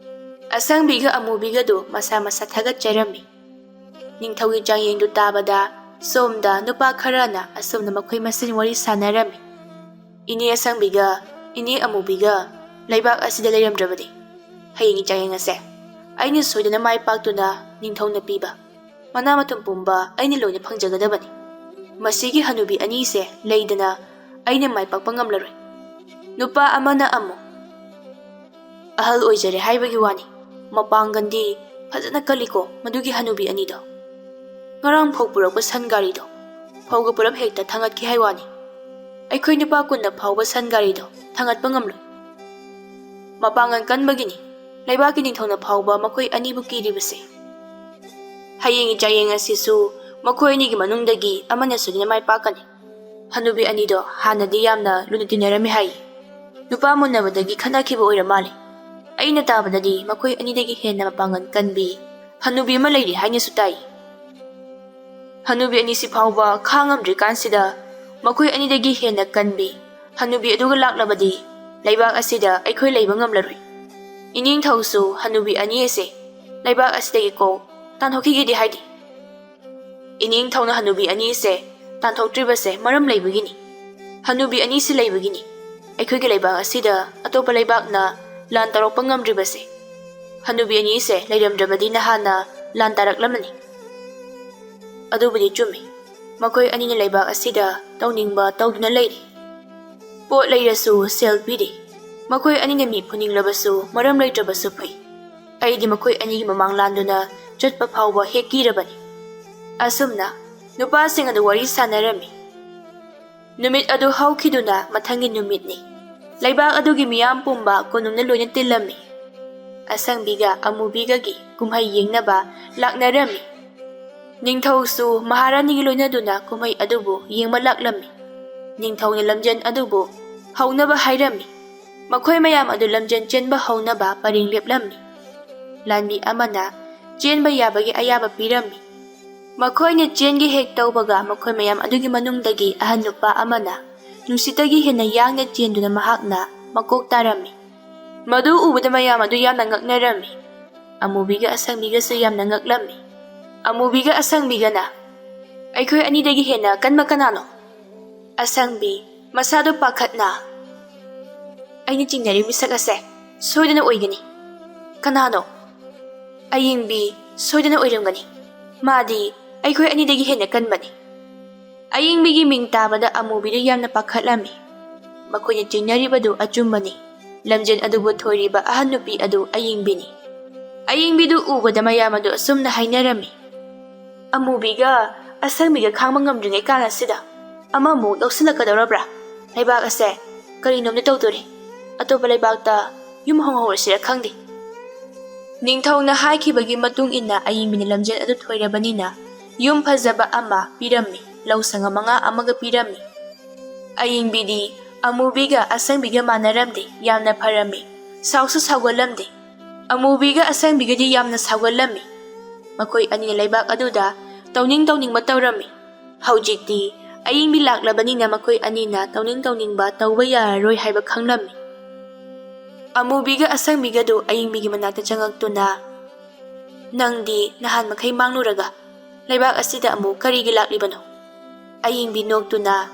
ꯑꯁꯪꯕꯤꯒ ꯑꯃꯨꯕꯤꯒꯗꯨ ꯃꯁꯥ ꯃꯁꯥ ꯊꯥꯒꯠꯆꯔꯝꯃꯤ꯫ ꯅꯤꯡꯊꯧꯒꯤ ꯆꯥꯡꯌꯦꯡꯗꯨ ꯇꯥꯕꯗ ꯁꯣꯝꯗ ꯅꯨꯄꯥ ꯈꯔꯅ ꯑꯁꯨꯝꯅ ꯃꯈꯣꯏ ꯃꯁꯦꯟ ꯋꯥꯔꯤ ꯁꯥꯟꯅꯔꯝꯃꯤ, "ꯏꯅꯦ ꯑꯁꯪꯕꯤꯒ ꯏꯅꯦ ꯑꯃꯨꯕꯤꯒ ꯂꯩꯕꯥꯛ ꯑꯁꯤꯗ ꯂꯩꯔꯝꯗ꯭ꯔꯕꯗꯤ ꯍꯌꯦꯡꯒꯤ ꯆꯥꯡꯌꯦꯡ ꯑꯁꯦ ꯑꯩꯅ ꯁꯣꯏꯗꯅ ꯃꯥꯏ ꯄꯥꯛꯇꯨꯅ ꯅꯤꯡꯊꯧꯅ ꯄꯤꯕ ꯃꯅꯥ ꯃꯊꯨꯝ ꯄꯨꯝꯕ ꯑꯩꯅ ꯂꯣꯏꯅ ꯐꯪꯖꯒꯗꯕꯅꯤ꯫ ꯃꯁꯤꯒꯤ ꯍꯅꯨꯕꯤ ꯑꯅꯤꯁꯦ ꯂꯩꯗꯅ ꯑꯩꯅ ꯃꯥꯏ ꯄꯥꯛꯄ ꯉꯝꯂꯔꯣꯏ꯫" ꯅꯨꯄꯥ ꯑꯃꯅ ꯑꯃꯨꯛ, "ꯑꯍꯜ ꯑꯣꯏꯖꯔꯦ ꯍꯥꯏꯕꯒꯤ ꯋꯥꯅꯤ, ꯃꯄꯥꯡꯒꯜꯗꯤ "ꯐꯖꯅ ꯀꯜꯂꯤꯀꯣ ꯃꯗꯨꯒꯤ ꯍꯅꯨꯕꯤ ꯑꯅꯤꯗꯣ꯫ ꯉꯔꯥꯡ ꯐꯧ ꯄꯨꯔꯛꯄ ꯁꯟ ꯒꯥꯔꯤꯗꯣ ꯐꯧꯒ ꯄꯨꯂꯞ ꯍꯦꯛꯇ ꯊꯥꯡꯒꯠꯈꯤ ꯍꯥꯏ ꯋꯥꯅꯤ꯫ ꯑꯩꯈꯣꯏ ꯅꯨꯄꯥ ꯀꯨꯟꯅ ꯐꯥꯎꯕ ꯁꯟ ꯒꯥꯔꯤꯗꯣ ꯊꯥꯡꯒꯠꯄ ꯉꯝꯂꯣꯏ꯫ ꯃꯄꯥꯡꯒꯜ ꯀꯟꯕꯒꯤꯅꯤ ꯂꯩꯕꯥꯛꯀꯤ ꯅꯤꯡꯊꯧꯅ ꯐꯥꯎꯕ ꯃꯈꯣꯏ ꯑꯅꯤꯕꯨ ꯀꯤꯔꯤꯕꯁꯦ꯫ ꯍꯌꯦꯡꯒꯤ ꯆꯥꯌꯦꯡ ꯑꯁꯤꯁꯨ ꯃꯈꯣꯏ ꯑꯅꯤꯒꯤ ꯃꯅꯨꯡꯗꯒꯤ ꯑꯃꯅ ꯁꯣꯏꯗꯅ ꯃꯥꯏ ꯄꯥꯛꯀꯅꯤ꯫ ꯍꯅꯨꯕꯤ ꯑꯅꯤꯗꯣ ꯍꯥꯟꯅꯗꯤ ꯌꯥꯝꯅ ꯂꯨꯅ ꯇꯤꯟꯅꯔꯝꯃꯤ ꯍꯥꯏ꯫ ꯅꯨꯄꯥ ꯃꯨꯟꯅꯕꯗꯒꯤ ꯈꯠꯅꯈꯤꯕ ꯑꯣꯏꯔ ꯃꯥꯜꯂꯦ꯫ ꯑꯩꯅ ꯇꯥꯕꯗꯗꯤ ꯃꯈꯣꯏ ꯑꯅꯤꯗꯒꯤ ꯍꯦꯟꯅ ꯃꯄꯥꯡꯒꯜ ꯀꯟꯕꯤ ꯍꯅꯨꯕꯤ ꯑꯃ ꯂꯩꯔꯤ ꯍꯥꯏꯅꯁꯨ ꯇꯥꯏ꯫ ꯍꯅꯨꯕꯤ ꯑꯅꯤꯁꯤ ꯐꯥꯎꯕ ꯈꯥꯡꯉꯝꯗ꯭ꯔꯤꯀꯥꯟꯁꯤꯗ ꯃꯈꯣꯏ ꯑꯅꯤꯗꯒꯤ ꯍꯦꯟꯅ ꯀꯟꯕꯤ ꯍꯅꯨꯕꯤ ꯑꯗꯨꯒ ꯂꯥꯛꯂꯕꯗꯤ ꯂꯩꯕꯥꯛ ꯑꯁꯤꯗ ꯑꯩꯈꯣꯏ ꯂꯩꯕ ꯉꯝꯂꯔꯣꯏ꯫ ꯏꯅꯤꯡꯊꯧꯁꯨ ꯍꯅꯨꯕꯤ ꯑꯅꯤ ꯑꯁꯦ ꯂꯩꯕꯥꯛ ꯑꯁꯤꯗꯒꯤ ꯀꯣꯛ ꯇꯥꯟꯊꯣꯛꯈꯤꯒꯦꯗꯤ ꯍꯥꯏꯗꯦ꯫ ꯏꯅꯤꯡꯊꯧꯅ ꯍꯅꯨꯕꯤ ꯑꯅꯤꯁꯦ ꯇꯥꯟꯊꯣꯛꯇ꯭ꯔꯤꯕꯁꯦ ꯃꯔꯝ ꯂꯩꯕꯒꯤꯅꯤ꯫ ꯍꯅꯨꯕꯤ ꯑꯅꯤꯁꯤ ꯂꯩꯕꯒꯤꯅꯤ ꯑꯩꯈꯣꯏꯒꯤ ꯂꯩꯕꯥꯛ ꯑꯁꯤꯗ ꯑꯇꯣꯞꯄ ꯂꯩꯕꯥꯛꯅ ꯂꯥꯟ ꯇꯧꯔꯛꯄ ꯉꯝꯗ꯭ꯔꯤꯕꯁꯦ꯫ ꯍꯅꯨꯕꯤ ꯑꯅꯤꯁꯦ ꯂꯩꯔꯝꯗ꯭ꯔꯕꯗꯤ ꯅꯍꯥꯟꯅ ꯂꯥꯟ ꯇꯥꯔꯛꯂꯝꯃꯅꯤ꯫ ꯑꯗꯨꯕꯨꯗꯤ ꯆꯨꯝꯃꯤ, ꯃꯈꯣꯏ ꯑꯅꯤꯅ ꯂꯩꯕꯥꯛ ꯑꯁꯤꯗ ꯇꯧꯅꯤꯡꯕ ꯇꯧꯗꯨꯅ ꯂꯩꯔꯤ꯫ ꯄꯣꯠ ꯂꯩꯔꯁꯨ ꯁꯦꯜ ꯄꯤꯔꯤ꯫ ꯃꯈꯣꯏ ꯑꯅꯤꯅ ꯃꯤ ꯐꯨꯅꯤꯡꯂꯕꯁꯨ ꯃꯔꯝ ꯂꯩꯇ꯭ꯔꯕꯁꯨ ꯐꯩ꯫ ꯑꯩꯗꯤ ꯃꯈꯣꯏ ꯑꯅꯤꯒꯤ ꯃꯃꯥꯡ ꯂꯥꯟꯗꯨꯅ ꯆꯠꯄ ꯐꯥꯎꯕ ꯍꯦꯛ ꯀꯤꯔꯕꯅꯤ꯫ ꯑꯁꯨꯝꯅ ꯅꯨꯄꯥꯁꯤꯡ ꯑꯗꯨ ꯋꯥꯔꯤ ꯁꯥꯟꯅꯔꯝꯃꯤ꯫ ꯅꯨꯃꯤꯠ ꯑꯗꯨ ꯍꯧꯈꯤꯗꯨꯅ ꯃꯊꯪꯒꯤ ꯅꯨꯃꯤꯠꯅꯤ꯫ ꯂꯩꯕꯥꯛ ꯑꯗꯨꯒꯤ ꯃꯤꯌꯥꯝ ꯄꯨꯝꯕ ꯀꯣꯅꯨꯡꯗ ꯂꯣꯏꯅ ꯇꯤꯜꯂꯝꯃꯤ꯫ ꯑꯁꯪꯕꯤꯒ ꯑꯃꯨꯕꯤꯒꯒꯤ ꯀꯨꯝꯍꯩ ꯌꯦꯡꯅꯕ ꯂꯥꯛꯅꯔꯝꯃꯤ꯫ ꯅꯤꯡꯊꯧꯁꯨ ꯃꯍꯥꯔꯥꯅꯤꯒꯤ ꯂꯣꯏꯅꯗꯨꯅ ꯀꯨꯝꯍꯩ ꯑꯗꯨꯕꯨ ꯌꯦꯡꯕ ꯂꯥꯛꯂꯝꯃꯤ꯫ ꯅꯤꯡꯊꯧꯅ ꯂꯝꯖꯦꯟ ꯑꯗꯨꯕꯨ ꯍꯧꯅꯕ ꯍꯥꯏꯔꯝꯃꯤ꯫ ꯃꯈꯣꯏ ꯃꯌꯥꯝ ꯑꯗꯨ ꯂꯝꯖꯦꯟ ꯆꯦꯟꯕ ꯍꯧꯅꯕ ꯄꯔꯦꯡ ꯂꯦꯞꯂꯝꯃꯤ꯫ ꯂꯥꯟꯃꯤ ꯑꯃꯅ ꯆꯦꯟꯕ ꯌꯥꯕꯒꯤ ꯑꯌꯥꯕ ꯄꯤꯔꯝꯃꯤ꯫ ꯃꯈꯣꯏꯅ ꯆꯦꯟꯒꯦ ꯍꯦꯛ ꯇꯧꯕꯒ ꯃꯈꯣꯏ ꯃꯌꯥꯝ ꯑꯗꯨꯒꯤ ꯃꯅꯨꯡꯗꯒꯤ ꯑꯍꯟ ꯅꯨꯄꯥ ꯑꯃꯅ ꯅꯨꯡꯁꯤꯠꯇꯒꯤ ꯍꯦꯟꯅ ꯌꯥꯡꯅ ꯆꯦꯟꯗꯨꯅ ꯃꯍꯥꯛꯅ ꯃꯀꯣꯛ ꯇꯥꯔꯝꯃꯤ꯫ ꯃꯗꯨ ꯎꯕꯗ ꯃꯌꯥꯝ ꯑꯗꯨ ꯌꯥꯝꯅ ꯉꯛꯅꯔꯝꯃꯤ꯫ ꯑꯃꯨꯕꯤꯒ ꯑꯁꯪꯕꯤꯒꯁꯨ ꯌꯥꯝꯅ ꯉꯛꯂꯝꯃꯤ꯫ ꯑꯃꯨꯕꯤꯒ ꯑꯁꯪꯕꯤꯒꯅ, "ꯑꯩꯈꯣꯏ ꯑꯅꯤꯗꯒꯤ ꯍꯦꯟꯅ ꯀꯟꯕ ꯀꯅꯥꯅꯣ?" ꯑꯁꯪꯕꯤ, ꯃꯁꯥꯗꯨ ꯄꯥꯈꯠꯅ, "ꯑꯩꯅ ꯆꯤꯡꯅꯔꯤꯕ ꯃꯤꯁꯛ ꯑꯁꯦ ꯁꯣꯏꯗꯅ ꯑꯣꯏꯒꯅꯤ꯫ ꯀꯅꯥꯅꯣ?" ꯑꯌꯤꯡꯕꯤ, "ꯁꯣꯏꯗꯅ ꯑꯣꯏꯔꯝꯒꯅꯤ꯫ ꯃꯥꯗꯤ ꯑꯩꯈꯣꯏ ꯑꯅꯤꯗꯒꯤ ꯍꯦꯟꯅ ꯀꯟꯕꯅꯤ꯫" ꯑꯌꯤꯡꯕꯤꯒꯤ ꯃꯤꯡ ꯇꯥꯕꯗ ꯑꯃꯨꯕꯤꯗꯨ ꯌꯥꯝꯅ ꯄꯥꯈꯠꯂꯝꯃꯤ꯫ ꯃꯈꯣꯏꯅ ꯆꯤꯡꯅꯔꯤꯕꯗꯨ ꯑꯆꯨꯝꯕꯅꯤ꯫ ꯂꯝꯖꯦꯟ ꯑꯗꯨꯕꯨ ꯊꯣꯏꯔꯤꯕ ꯑꯍꯟ ꯅꯨꯄꯤ ꯑꯗꯨ ꯑꯌꯤꯡꯕꯤꯅꯤ꯫ ꯑꯌꯤꯡꯕꯤꯗꯨ ꯎꯕꯗ ꯃꯌꯥꯝ ꯑꯗꯨ ꯑꯁꯨꯝꯅ ꯍꯥꯏꯅꯔꯝꯃꯤ, "ꯑꯃꯨꯕꯤꯒ ꯑꯁꯪꯕꯤꯒ ꯈꯥꯡꯕ ꯉꯝꯗ꯭ꯔꯤꯉꯩ ꯀꯥꯟ ꯑꯁꯤꯗ ꯑꯃꯃꯨꯛ ꯂꯧꯁꯤꯜꯂꯛꯀꯗꯧꯔꯕ꯭ꯔꯥ? ꯂꯩꯕꯥꯛ ꯑꯁꯦ ꯀꯔꯤꯅꯣꯝꯗꯤ ꯇꯧꯗꯣꯔꯤ꯫ ꯑꯇꯣꯞꯄ ꯂꯩꯕꯥꯛꯇ ꯌꯨꯝ ꯍꯣꯡꯍꯧꯔꯁꯤꯔ ꯈꯪꯗꯦ꯫" ꯅꯤꯡꯊꯧꯅ ꯍꯥꯏꯈꯤꯕꯒꯤ ꯃꯇꯨꯡ ꯏꯟꯅ ꯑꯌꯤꯡꯕꯤꯅ ꯂꯝꯖꯦꯜ ꯑꯗꯨ ꯊꯣꯏꯔꯕꯅꯤꯅ ꯌꯨꯝ ꯐꯖꯕ ꯑꯃ ꯄꯤꯔꯝꯃꯤ, ꯂꯧ ꯁꯪꯉꯝ ꯃꯉꯥ ꯑꯃꯒ ꯄꯤꯔꯝꯃꯤ꯫ ꯑꯌꯤꯡꯕꯤꯗꯤ ꯑꯃꯨꯕꯤꯒ ꯑꯁꯪꯕꯤꯒ ꯃꯥꯟꯅꯔꯝꯗꯦ, ꯌꯥꯝꯅ ꯐꯔꯝꯃꯤ, ꯁꯥꯎꯁꯨ ꯁꯥꯎꯒꯜꯂꯝꯗꯦ꯫ ꯑꯃꯨꯕꯤꯒ ꯑꯁꯪꯕꯤꯒꯗꯤ ꯌꯥꯝꯅ ꯁꯥꯎꯒꯜꯂꯝꯃꯤ꯫ ꯃꯈꯣꯏ ꯑꯅꯤꯅ ꯂꯩꯕꯥꯛ ꯑꯗꯨꯗ ꯇꯧꯅꯤꯡ ꯇꯧꯅꯤꯡꯕ ꯇꯧꯔꯝꯃꯤ꯫ ꯍꯧꯖꯤꯛꯇꯤ ꯑꯌꯤꯡꯕꯤ ꯂꯥꯛꯂꯕꯅꯤꯅ ꯃꯈꯣꯏ ꯑꯅꯤꯅ ꯇꯧꯅꯤꯡ ꯇꯧꯅꯤꯡꯕ ꯇꯧꯕ ꯌꯥꯔꯔꯣꯏ ꯍꯥꯏꯕ ꯈꯪꯂꯝꯃꯤ꯫ ꯑꯃꯨꯕꯤꯒ ꯑꯁꯪꯕꯤꯒꯗꯨ ꯑꯌꯤꯡꯕꯤꯒꯤ ꯃꯅꯥꯛꯇ ꯆꯪꯉꯛꯇꯨꯅ, "ꯅꯪꯗꯤ ꯅꯍꯥꯟ ꯃꯈꯩ ꯃꯥꯡꯂꯨꯔꯒ ꯂꯩꯕꯥꯛ ꯑꯁꯤꯗ ꯑꯃꯨꯛ ꯀꯔꯤꯒꯤ ꯂꯥꯛꯂꯤꯕꯅꯣ?" ꯑꯌꯤꯡꯕꯤ ꯅꯣꯛꯇꯨꯅ,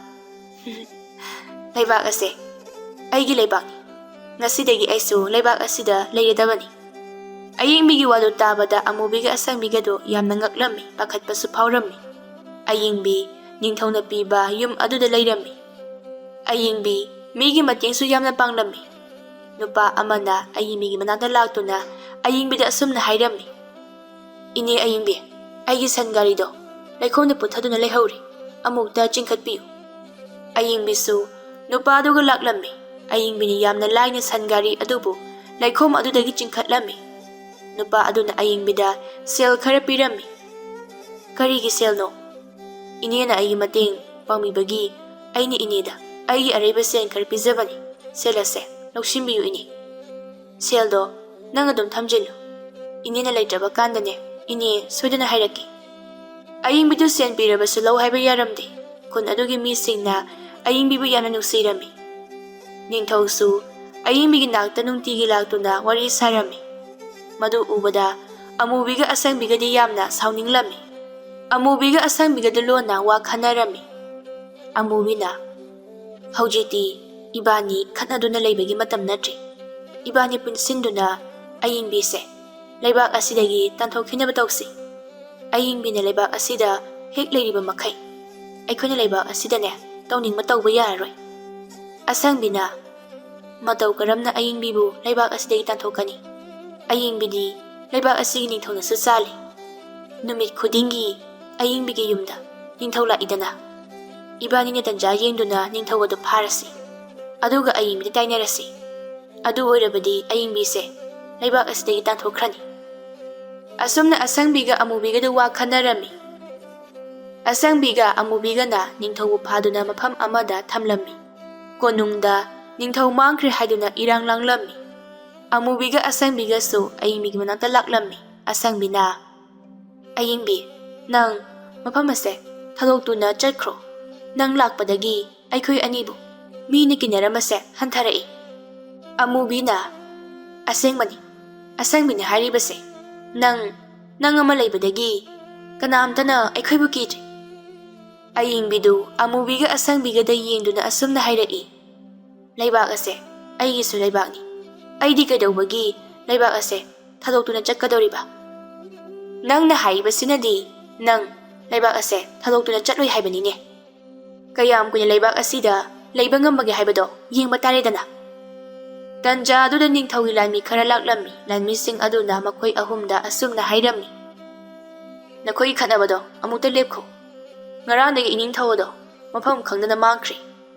"ꯂꯩꯕꯥꯛ ꯑꯁꯦ ꯑꯩꯒꯤ ꯂꯩꯕꯥꯛꯅꯤ꯫ ꯉꯁꯤꯗꯒꯤ ꯑꯩꯁꯨ ꯂꯩꯕꯥꯛ ꯑꯁꯤꯗ ꯂꯩꯔꯗꯕꯅꯤ꯫" ꯑꯌꯤꯡꯕꯤꯒꯤ ꯋꯥꯗꯨ ꯇꯥꯕꯗ ꯑꯃꯨꯕꯤꯒ ꯑꯁꯪꯕꯤꯒꯗꯨ ꯌꯥꯝꯅ ꯉꯛꯂꯝꯃꯤ, ꯄꯥꯈꯠꯄꯁꯨ ꯐꯥꯎꯔꯝꯃꯤ꯫ ꯑꯌꯤꯡꯕꯤ ꯅꯤꯡꯊꯧꯅ ꯄꯤꯕ ꯌꯨꯝ ꯑꯗꯨꯗ ꯂꯩꯔꯝꯃꯤ꯫ ꯑꯌꯤꯡꯕꯤ ꯃꯤꯒꯤ ꯃꯇꯦꯡꯁꯨ ꯌꯥꯝꯅ ꯄꯥꯡꯂꯝꯃꯤ꯫ ꯅꯨꯄꯥ ꯑꯃꯅ ꯑꯌꯤꯡꯕꯤꯒꯤ ꯃꯅꯥꯛꯇ ꯂꯥꯛꯇꯨꯅ ꯑꯌꯤꯡꯕꯤꯗ ꯑꯁꯨꯝꯅ ꯍꯥꯏꯔꯝꯃꯤ, "ꯏꯅꯦ ꯑꯌꯤꯡꯕꯤ, ꯑꯩꯒꯤ ꯁꯟ ꯒꯥꯔꯤꯗꯣ ꯂꯩꯈꯣꯝꯗ ꯄꯨꯠꯊꯗꯨꯅ ꯂꯩꯍꯧꯔꯤ, ꯑꯃꯨꯛꯇ ꯆꯤꯡꯈꯠꯄꯤꯌꯨ꯫" ꯑꯌꯤꯡꯕꯤꯁꯨ ꯅꯨꯄꯥꯗꯨꯒ ꯂꯥꯛꯂꯝꯃꯤ꯫ ꯑꯌꯤꯡꯕꯤꯅ ꯌꯥꯝꯅ ꯂꯥꯏꯅ ꯁꯟ ꯒꯥꯔꯤ ꯑꯗꯨꯕꯨ ꯂꯩꯈꯣꯝ ꯑꯗꯨꯗꯒꯤ ꯆꯤꯡꯈꯠꯂꯝꯃꯤ꯫ ꯅꯨꯄꯥ ꯑꯗꯨꯅ ꯑꯌꯤꯡꯕꯤꯗ ꯁꯦꯜ ꯈꯔ ꯄꯤꯔꯝꯃꯤ꯫ "ꯀꯔꯤꯒꯤ ꯁꯦꯜꯅꯣ?" "ꯏꯅꯦꯅ ꯑꯩꯒꯤ ꯃꯇꯦꯡ ꯄꯥꯡꯕꯤꯕꯒꯤ ꯑꯩꯅ ꯏꯅꯦꯗ ꯑꯩꯒꯤ ꯑꯔꯩꯕ ꯁꯦꯜ ꯈꯔ ꯄꯤꯖꯕꯅꯤ꯫ ꯁꯦꯜ ꯑꯁꯦ ꯂꯧꯁꯤꯟꯕꯤꯌꯨ ꯏꯅꯦ꯫ ꯁꯦꯜꯗꯣ ꯅꯪ ꯑꯗꯨꯝ ꯊꯝꯖꯤꯜꯂꯨ꯫ ꯏꯅꯦꯅ ꯂꯩꯇ꯭ꯔꯕ ꯀꯥꯟꯗꯅꯦ, ꯏꯅꯦ ꯁꯣꯏꯗꯅ ꯍꯥꯏꯔꯛꯀꯦ꯫" ꯑꯌꯤꯡꯕꯤꯗꯨ ꯁꯦꯜ ꯄꯤꯔꯕꯁꯨ ꯂꯧ ꯍꯥꯏꯕ ꯌꯥꯔꯝꯗꯦ꯫ ꯈꯨꯟ ꯑꯗꯨꯒꯤ ꯃꯤꯁꯤꯡꯅ ꯑꯌꯤꯡꯕꯤꯕꯨ ꯌꯥꯝꯅ ꯅꯨꯡꯁꯤꯔꯝꯃꯤ꯫ ꯅꯤꯡꯊꯧꯁꯨ ꯑꯌꯤꯡꯕꯤꯒꯤ ꯅꯥꯛꯇ ꯅꯨꯡꯇꯤꯒꯤ ꯂꯥꯛꯇꯨꯅ ꯋꯥꯔꯤ ꯁꯥꯔꯝꯃꯤ꯫ ꯃꯗꯨ ꯎꯕꯗ ꯑꯃꯨꯕꯤꯒ ꯑꯁꯪꯕꯤꯒꯗꯤ ꯌꯥꯝꯅ ꯁꯥꯎꯅꯤꯡꯂꯝꯃꯤ꯫ ꯑꯃꯨꯕꯤꯒ ꯑꯁꯪꯕꯤꯒꯗꯨ ꯂꯣꯟꯅ ꯋꯥ ꯈꯟꯅꯔꯝꯃꯤ꯫ ꯑꯃꯨꯕꯤꯅ, "ꯍꯧꯖꯤꯛꯇꯤ ꯏꯕꯥꯅꯤ ꯈꯠꯅꯗꯨꯅ ꯂꯩꯕꯒꯤ ꯃꯇꯝ ꯅꯠꯇ꯭ꯔꯦ꯫ ꯏꯕꯥꯅꯤ ꯄꯨꯟꯁꯤꯟꯗꯨꯅ ꯑꯌꯤꯡꯕꯤꯁꯦ ꯂꯩꯕꯥꯛ ꯑꯁꯤꯗꯒꯤ ꯇꯥꯟꯊꯣꯛꯈꯤꯅꯕ ꯇꯧꯁꯤ꯫ ꯑꯌꯤꯡꯕꯤꯅ ꯂꯩꯕꯥꯛ ꯑꯁꯤꯗ ꯍꯦꯛ ꯂꯩꯔꯤꯕ ꯃꯈꯩ ꯑꯩꯈꯣꯏꯅ ꯂꯩꯕꯥꯛ ꯑꯁꯤꯗꯅꯦ ꯇꯧꯅꯤꯡꯕ ꯇꯧꯕ ꯌꯥꯔꯔꯣꯏ꯫" ꯑꯁꯪꯕꯤꯅ, "ꯃꯇꯧ ꯀꯔꯝꯅ ꯑꯌꯤꯡꯕꯤꯕꯨ ꯂꯩꯕꯥꯛ ꯑꯁꯤꯗꯒꯤ ꯇꯥꯟꯊꯣꯛꯀꯅꯤ? ꯑꯌꯤꯡꯕꯤꯗꯤ ꯂꯩꯕꯥꯛ ꯑꯁꯤꯒꯤ ꯅꯤꯡꯊꯧꯅꯁꯨ ꯆꯥꯜꯂꯤ꯫ ꯅꯨꯃꯤꯠ ꯈꯨꯗꯤꯡꯒꯤ ꯑꯌꯤꯡꯕꯤꯒꯤ ꯌꯨꯝꯗ ꯅꯤꯡꯊꯧ ꯂꯥꯛꯏꯗꯅ, ꯏꯕꯥꯅꯤꯅ ꯇꯟꯖꯥ ꯌꯦꯡꯗꯨꯅ ꯅꯤꯡꯊꯧ ꯑꯗꯨ ꯐꯥꯔꯁꯤ, ꯑꯗꯨꯒ ꯑꯌꯤꯡꯕꯤꯗ ꯇꯥꯏꯅꯔꯁꯤ꯫ ꯑꯗꯨ ꯑꯣꯏꯔꯕꯗꯤ ꯑꯌꯤꯡꯕꯤꯁꯦ ꯂꯩꯕꯥꯛ ꯑꯁꯤꯗꯒꯤ ꯇꯥꯟꯊꯣꯛꯈ꯭ꯔꯅꯤ꯫ ꯑꯁꯨꯝꯅ ꯑꯁꯪꯕꯤꯒ ꯑꯃꯨꯕꯤꯒꯗꯨ ꯋꯥ ꯈꯟꯅꯔꯝꯃꯤ꯫ ꯑꯁꯪꯕꯤꯒ ꯑꯃꯨꯕꯤꯒꯅ ꯅꯤꯡꯊꯧꯕꯨ ꯐꯥꯗꯨꯅ ꯃꯐꯝ ꯑꯃꯗ ꯊꯝꯂꯝꯃꯤ꯫ ꯀꯣꯅꯨꯡꯗ ꯅꯤꯡꯊꯧ ꯃꯥꯡꯈ꯭ꯔꯦ ꯍꯥꯏꯗꯨꯅ ꯏꯔꯥꯡ ꯂꯥꯡꯂꯝꯃꯤ꯫ ꯑꯃꯨꯕꯤꯒ ꯑꯁꯪꯕꯤꯒꯁꯨ ꯑꯌꯤꯡꯕꯤꯒꯤ ꯃꯅꯥꯛꯇ ꯂꯥꯛꯂꯝꯃꯤ꯫ ꯑꯁꯪꯕꯤꯅ, "ꯑꯌꯤꯡꯕꯤ, ꯅꯪ ꯃꯐꯝ ꯑꯁꯦ ꯊꯥꯗꯣꯛꯇꯨꯅ ꯆꯠꯈ꯭ꯔꯣ꯫ ꯅꯪ ꯂꯥꯛꯄꯗꯒꯤ ꯑꯩꯈꯣꯏ ꯑꯅꯤꯕꯨ ꯃꯤꯅ ꯀꯤꯅꯔꯝꯕꯁꯦ ꯍꯟꯊꯔꯛꯏ꯫" ꯑꯃꯨꯕꯤꯅ, "ꯑꯁꯦꯡꯕꯅꯤ, ꯑꯁꯪꯕꯤꯅ ꯍꯥꯏꯔꯤꯕꯁꯦ꯫ ꯅꯪ, ꯅꯪ ꯑꯃ ꯂꯩꯕꯗꯒꯤ ꯀꯅꯥꯝꯇꯅ ꯑꯩꯈꯣꯏꯕꯨ ꯀꯤꯗ꯭ꯔꯦ꯫" ꯑꯌꯤꯡꯕꯤꯗꯨ ꯑꯃꯨꯕꯤꯒ ꯑꯁꯪꯕꯤꯒꯗ ꯌꯦꯡꯗꯨꯅ ꯑꯁꯨꯝꯅ ꯍꯥꯏꯔꯛꯏ, "ꯂꯩꯕꯥꯛ ꯑꯁꯦ ꯑꯩꯒꯤꯁꯨ ꯂꯩꯕꯥꯛꯅꯤ꯫ ꯑꯩꯗꯤ ꯀꯩꯗꯧꯕꯒꯤ ꯂꯩꯕꯥꯛ ꯑꯁꯦ ꯊꯥꯗꯣꯛꯇꯨꯅ ꯆꯠꯀꯗꯧꯔꯤꯕ? ꯅꯪꯅ ꯍꯥꯏꯔꯤꯕꯁꯤꯅꯗꯤ ꯅꯪ ꯂꯩꯕꯥꯛ ꯑꯁꯦ ꯊꯥꯗꯣꯛꯇꯨꯅ ꯆꯠꯂꯣꯏ ꯍꯥꯏꯕꯅꯤꯅꯦ꯫ ꯀꯌꯥꯝ ꯀꯨꯏꯅ ꯂꯩꯕꯥꯛ ꯑꯁꯤꯗ ꯂꯩꯕ ꯉꯝꯕꯒꯦ ꯍꯥꯏꯕꯗꯣ ꯌꯦꯡꯕ ꯇꯥꯔꯦꯗꯅ꯫" ꯇꯟꯖꯥ ꯑꯗꯨꯗ ꯅꯤꯡꯊꯧꯒꯤ ꯂꯥꯟꯃꯤ ꯈꯔ ꯂꯥꯛꯂꯝꯃꯤ꯫ ꯂꯥꯟꯃꯤꯁꯤꯡ ꯑꯗꯨꯅ ꯃꯈꯣꯏ ꯑꯍꯨꯝꯗ ꯑꯁꯨꯝꯅ ꯍꯥꯏꯔꯝꯃꯤ, "ꯅꯈꯣꯏꯒꯤ ꯈꯠꯅꯕꯗꯣ ꯑꯃꯨꯛꯇ ꯂꯦꯞꯈꯣ꯫ ꯉꯔꯥꯡꯗꯒꯤ ꯏꯅꯤꯡꯊꯧ ꯑꯗꯣ ꯃꯐꯝ ꯈꯪꯗꯅ ꯃꯥꯡꯈ꯭ꯔꯦ꯫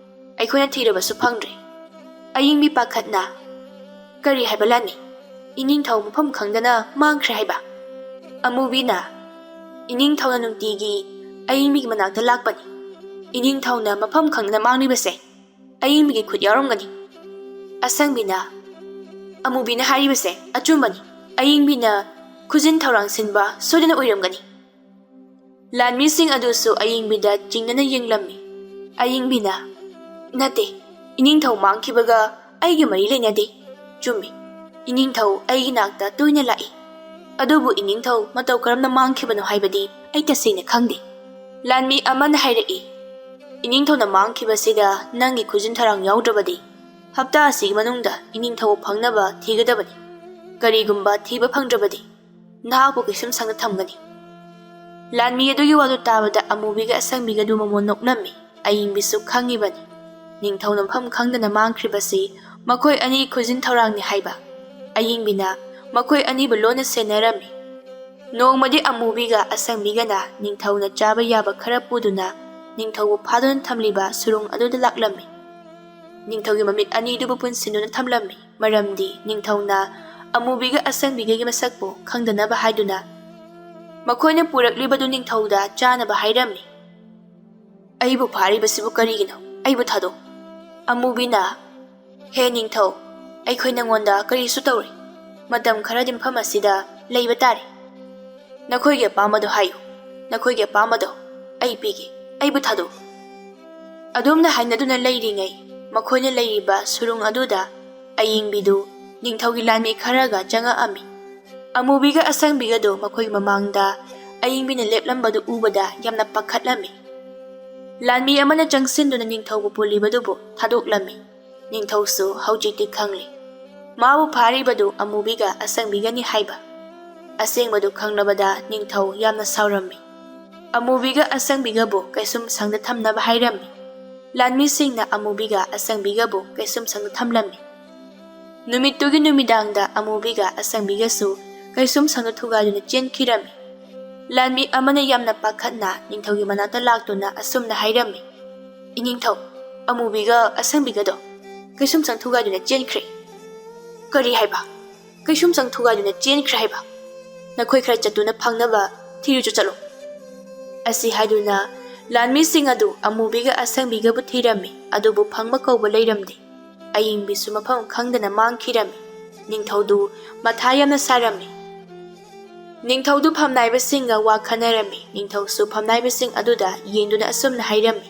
ꯑꯩꯈꯣꯏꯅ ꯊꯤꯔꯕꯁꯨ ꯐꯪꯗ꯭ꯔꯦ꯫" ꯑꯌꯤꯡꯕꯤ ꯄꯥꯈꯠꯅ, "ꯀꯔꯤ ꯍꯥꯏꯕ ꯂꯥꯟꯃꯤ? ꯏꯅꯤꯡꯊꯧ ꯃꯐꯝ ꯈꯪꯗꯅ ꯃꯥꯡꯈ꯭ꯔꯦ ꯍꯥꯏꯕ?" ꯑꯃꯨꯕꯤꯅ, "ꯏꯅꯤꯡꯊꯧꯅ ꯅꯨꯡꯇꯤꯒꯤ ꯑꯌꯤꯡꯕꯤꯒꯤ ꯃꯅꯥꯛꯇ ꯂꯥꯛꯄꯅꯤ꯫ ꯏꯅꯤꯡꯊꯧꯅ ꯃꯐꯝ ꯈꯪꯗꯅ ꯃꯥꯡꯂꯤꯕꯁꯦ ꯑꯌꯤꯡꯕꯤꯒꯤ ꯈꯨꯠ ꯌꯥꯎꯔꯝꯒꯅꯤ꯫" ꯑꯁꯪꯕꯤꯅ, "ꯑꯃꯨꯕꯤꯅ ꯍꯥꯏꯔꯤꯕꯁꯦ ꯑꯆꯨꯝꯕꯅꯤ꯫ ꯑꯌꯤꯡꯕꯤꯅ ꯈꯨꯖꯤꯟ ꯊꯧꯔꯥꯡ ꯁꯤꯟꯕ ꯁꯣꯏꯗꯅ ꯑꯣꯏꯔꯝꯒꯅꯤ꯫" ꯂꯥꯟꯃꯤꯁꯤꯡ ꯑꯗꯨꯁꯨ ꯑꯌꯤꯡꯕꯤꯗ ꯆꯤꯡꯅꯅ ꯌꯦꯡꯂꯝꯃꯤ꯫ ꯑꯌꯤꯡꯕꯤꯅ, "ꯅꯠꯇꯦ, ꯏꯅꯤꯡꯊꯧ ꯃꯥꯡꯈꯤꯕꯒ ꯑꯩꯒꯤ ꯃꯔꯤ ꯂꯩꯅꯗꯦ꯫ ꯆꯨꯝꯃꯤ, ꯏꯅꯤꯡꯊꯧ ꯑꯩꯒꯤ ꯅꯥꯛꯇ ꯇꯣꯏꯅ ꯂꯥꯛꯏ꯫ ꯑꯗꯨꯕꯨ ꯏꯅꯤꯡꯊꯧ ꯃꯇꯧ ꯀꯔꯝꯅ ꯃꯥꯡꯈꯤꯕꯅꯣ ꯍꯥꯏꯕꯗꯤ ꯑꯩ ꯇꯁꯦꯡꯅ ꯈꯪꯗꯦ꯫" ꯂꯥꯟꯃꯤ ꯑꯃꯅ ꯍꯥꯏꯔꯛꯏ, "ꯏꯅꯤꯡꯊꯧꯅ ꯃꯥꯡꯈꯤꯕꯁꯤꯗ ꯅꯪꯒꯤ ꯈꯨꯖꯤꯟ ꯊꯧꯔꯥꯡ ꯌꯥꯎꯗ꯭ꯔꯕꯗꯤ ꯍꯞꯇꯥ ꯑꯁꯤꯒꯤ ꯃꯅꯨꯡꯗ ꯏꯅꯤꯡꯊꯧ ꯐꯪꯅꯕ ꯊꯤꯒꯗꯕꯅꯤ꯫ ꯀꯔꯤꯒꯨꯝꯕ ꯊꯤꯕ ꯐꯪꯗ꯭ꯔꯕꯗꯤ ꯅꯍꯥꯛꯄꯨ ꯀꯩꯁꯨꯝ ꯁꯪꯗ ꯊꯝꯒꯅꯤ꯫" ꯂꯥꯟꯃꯤ ꯑꯗꯨꯒꯤ ꯋꯥꯗꯨ ꯇꯥꯕꯗ ꯑꯃꯨꯕꯤꯒ ꯑꯁꯪꯕꯤꯒꯗꯨ ꯃꯃꯣꯟ ꯅꯣꯛꯂꯝꯃꯤ꯫ ꯑꯌꯤꯡꯕꯤꯁꯨ ꯈꯪꯉꯤꯕꯅꯤ ꯅꯤꯡꯊꯧꯅ ꯃꯐꯝ ꯈꯪꯗꯅ ꯃꯥꯡꯈ꯭ꯔꯤꯕꯁꯤ ꯃꯈꯣꯏ ꯑꯅꯤ ꯈꯨꯖꯤꯟ ꯊꯧꯔꯥꯡꯅꯤ ꯍꯥꯏꯕ꯫ ꯑꯌꯤꯡꯕꯤꯅ ꯃꯈꯣꯏ ꯑꯅꯤꯕꯨ ꯂꯣꯟꯅ ꯁꯦꯟꯅꯔꯝꯃꯤ꯫ ꯅꯣꯡꯃꯗꯤ ꯑꯃꯨꯕꯤꯒ ꯑꯁꯪꯕꯤꯒꯅ ꯅꯤꯡꯊꯧꯅ ꯆꯥꯕ ꯌꯥꯕ ꯈꯔ ꯄꯨꯗꯨꯅ ꯅꯤꯡꯊꯧꯕꯨ ꯐꯥꯗꯨꯅ ꯊꯝꯂꯤꯕ ꯁꯨꯔꯨꯡ ꯑꯗꯨꯗ ꯂꯥꯛꯂꯝꯃꯤ꯫ ꯅꯤꯡꯊꯧꯒꯤ ꯃꯃꯤꯠ ꯑꯅꯤꯗꯨꯕꯨ ꯄꯨꯟꯁꯤꯟꯗꯨꯅ ꯊꯝꯂꯝꯃꯤ, ꯃꯔꯝꯗꯤ ꯅꯤꯡꯊꯧꯅ ꯑꯃꯨꯕꯤꯒ ꯑꯁꯪꯕꯤꯒꯒꯤ ꯃꯁꯛꯄꯨ ꯈꯪꯗꯅꯕ ꯍꯥꯏꯗꯨꯅ ꯃꯈꯣꯏꯅ ꯄꯨꯔꯛꯂꯤꯕꯗꯨ ꯅꯤꯡꯊꯧꯗ ꯆꯥꯅꯕ ꯍꯥꯏꯔꯝꯃꯤ꯫ "ꯑꯩꯕꯨ ꯐꯥꯔꯤꯕꯁꯤꯕꯨ ꯀꯔꯤꯒꯤꯅꯣ? ꯑꯩꯕꯨ ꯊꯥꯗꯣꯛ꯫" ꯑꯃꯨꯕꯤꯅ, "ꯍꯦ ꯅꯤꯡꯊꯧ, ꯑꯩꯈꯣꯏ ꯅꯉꯣꯟꯗ ꯀꯔꯤꯁꯨ ꯇꯧꯔꯣꯏ꯫ ꯃꯇꯝ ꯈꯔꯗꯤ ꯃꯐꯝ ꯑꯁꯤꯗ ꯂꯩꯕ ꯇꯥꯔꯦ꯫ ꯅꯈꯣꯏꯒꯤ ꯑꯄꯥꯝꯕꯗꯣ ꯍꯥꯏꯌꯨ, ꯅꯈꯣꯏꯒꯤ ꯑꯄꯥꯝꯕꯗꯣ ꯑꯩ ꯄꯤꯒꯦ, ꯑꯩꯕꯨ ꯊꯥꯗꯣꯛꯎ꯫" ꯑꯗꯨꯝꯅ ꯍꯥꯏꯅꯗꯨꯅ ꯂꯩꯔꯤꯉꯩ, ꯃꯈꯣꯏꯅ ꯂꯩꯔꯤꯕ ꯁꯨꯔꯨꯡ ꯑꯗꯨꯗ ꯑꯌꯤꯡꯕꯤꯗꯨ ꯅꯤꯡꯊꯧꯒꯤ ꯂꯥꯟꯃꯤ ꯈꯔꯒ ꯆꯪꯉꯛꯑꯝꯃꯤ꯫ ꯑꯃꯨꯕꯤꯒ ꯑꯁꯪꯕꯤꯒꯗꯨ ꯃꯈꯣꯏꯒꯤ ꯃꯃꯥꯡꯗ ꯑꯌꯤꯡꯕꯤꯅ ꯂꯦꯞꯂꯝꯕꯗꯨ ꯎꯕꯗ ꯌꯥꯝꯅ ꯄꯥꯈꯠꯂꯝꯃꯤ꯫ ꯂꯥꯟꯃꯤ ꯑꯃꯅ ꯆꯪꯁꯤꯟꯗꯨꯅ ꯅꯤꯡꯊꯧꯕꯨ ꯄꯨꯜꯂꯤꯕꯗꯨꯕꯨ ꯊꯥꯗꯣꯛꯂꯝꯃꯤ꯫ ꯅꯤꯡꯊꯧꯁꯨ ꯍꯧꯖꯤꯛꯇꯤ ꯈꯪꯂꯦ꯫ ꯃꯥꯕꯨ ꯐꯥꯔꯤꯕꯗꯨ ꯑꯃꯨꯕꯤꯒ ꯑꯁꯪꯕꯤꯒꯅꯤ ꯍꯥꯏꯕ꯫ ꯑꯁꯦꯡꯕꯗꯨ ꯈꯪꯂꯕꯗ ꯅꯤꯡꯊꯧ ꯌꯥꯝꯅ ꯁꯥꯎꯔꯝꯃꯤ꯫ ꯑꯃꯨꯕꯤꯒ ꯑꯁꯪꯕꯤꯒꯕꯨ ꯀꯩꯁꯨꯝ ꯁꯪꯗ ꯊꯝꯅꯕ ꯍꯥꯏꯔꯝꯃꯤ꯫ ꯂꯥꯟꯃꯤꯁꯤꯡꯅ ꯑꯃꯨꯕꯤꯒ ꯑꯁꯪꯕꯤꯒꯕꯨ ꯀꯩꯁꯨꯝ ꯁꯪꯗ ꯊꯝꯂꯝꯃꯤ꯫ ꯅꯨꯃꯤꯠꯇꯨꯒꯤ ꯅꯨꯃꯤꯗꯥꯡꯗ ꯑꯃꯨꯕꯤꯒ ꯑꯁꯪꯕꯤꯒꯁꯨ ꯀꯩꯁꯨꯝ ꯁꯪꯗ ꯊꯨꯒꯥꯏꯗꯨꯅ ꯆꯦꯟꯈꯤꯔꯝꯃꯤ꯫ ꯂꯥꯟꯃꯤ ꯑꯃꯅ ꯌꯥꯝꯅ ꯄꯥꯈꯠꯅ ꯅꯤꯡꯊꯧꯒꯤ ꯃꯅꯥꯛꯇ ꯂꯥꯛꯇꯨꯅ ꯑꯁꯨꯝꯅ ꯍꯥꯏꯔꯝꯃꯤ, "ꯏꯅꯤꯡꯊꯧ, ꯑꯃꯨꯕꯤꯒ ꯑꯁꯪꯕꯤꯒꯗꯣ ꯀꯩꯁꯨꯝꯁꯪ ꯊꯨꯒꯥꯏꯗꯨꯅ ꯆꯦꯟꯈ꯭ꯔꯦ꯫" "ꯀꯔꯤ ꯍꯥꯏꯕ? ꯀꯩꯁꯨꯝꯁꯪ ꯊꯨꯒꯥꯏꯗꯨꯅ ꯆꯦꯟꯈ꯭ꯔꯦ ꯍꯥꯏꯕ? ꯅꯈꯣꯏ ꯈꯔ ꯆꯠꯇꯨꯅ ꯐꯪꯅꯕ ꯊꯤꯔꯨꯆꯣ ꯆꯠꯂꯣ꯫" ꯑꯁꯤ ꯍꯥꯏꯗꯨꯅ ꯂꯥꯟꯃꯤꯁꯤꯡ ꯑꯗꯨ ꯑꯃꯨꯕꯤꯒ ꯑꯁꯪꯕꯤꯒꯕꯨ ꯊꯤꯔꯝꯃꯤ, ꯑꯗꯨꯕꯨ ꯐꯪꯕ ꯀꯧꯕ ꯂꯩꯔꯝꯗꯦ꯫ ꯑꯌꯤꯡꯕꯤꯁꯨ ꯃꯐꯝ ꯈꯪꯗꯅ ꯃꯥꯡꯈꯤꯔꯝꯃꯤ꯫ ꯅꯤꯡꯊꯧꯗꯨ ꯃꯊꯥ ꯌꯥꯝꯅ ꯁꯥꯔꯝꯃꯤ꯫ ꯅꯤꯡꯊꯧꯗꯨ ꯐꯝꯅꯥꯏꯕꯁꯤꯡꯒ ꯋꯥ ꯈꯟꯅꯔꯝꯃꯤ꯫ ꯅꯤꯡꯊꯧꯁꯨ ꯐꯝꯅꯥꯏꯕꯁꯤꯡ ꯑꯗꯨꯗ ꯌꯦꯡꯗꯨꯅ ꯑꯁꯨꯝꯅ ꯍꯥꯏꯔꯝꯃꯤ,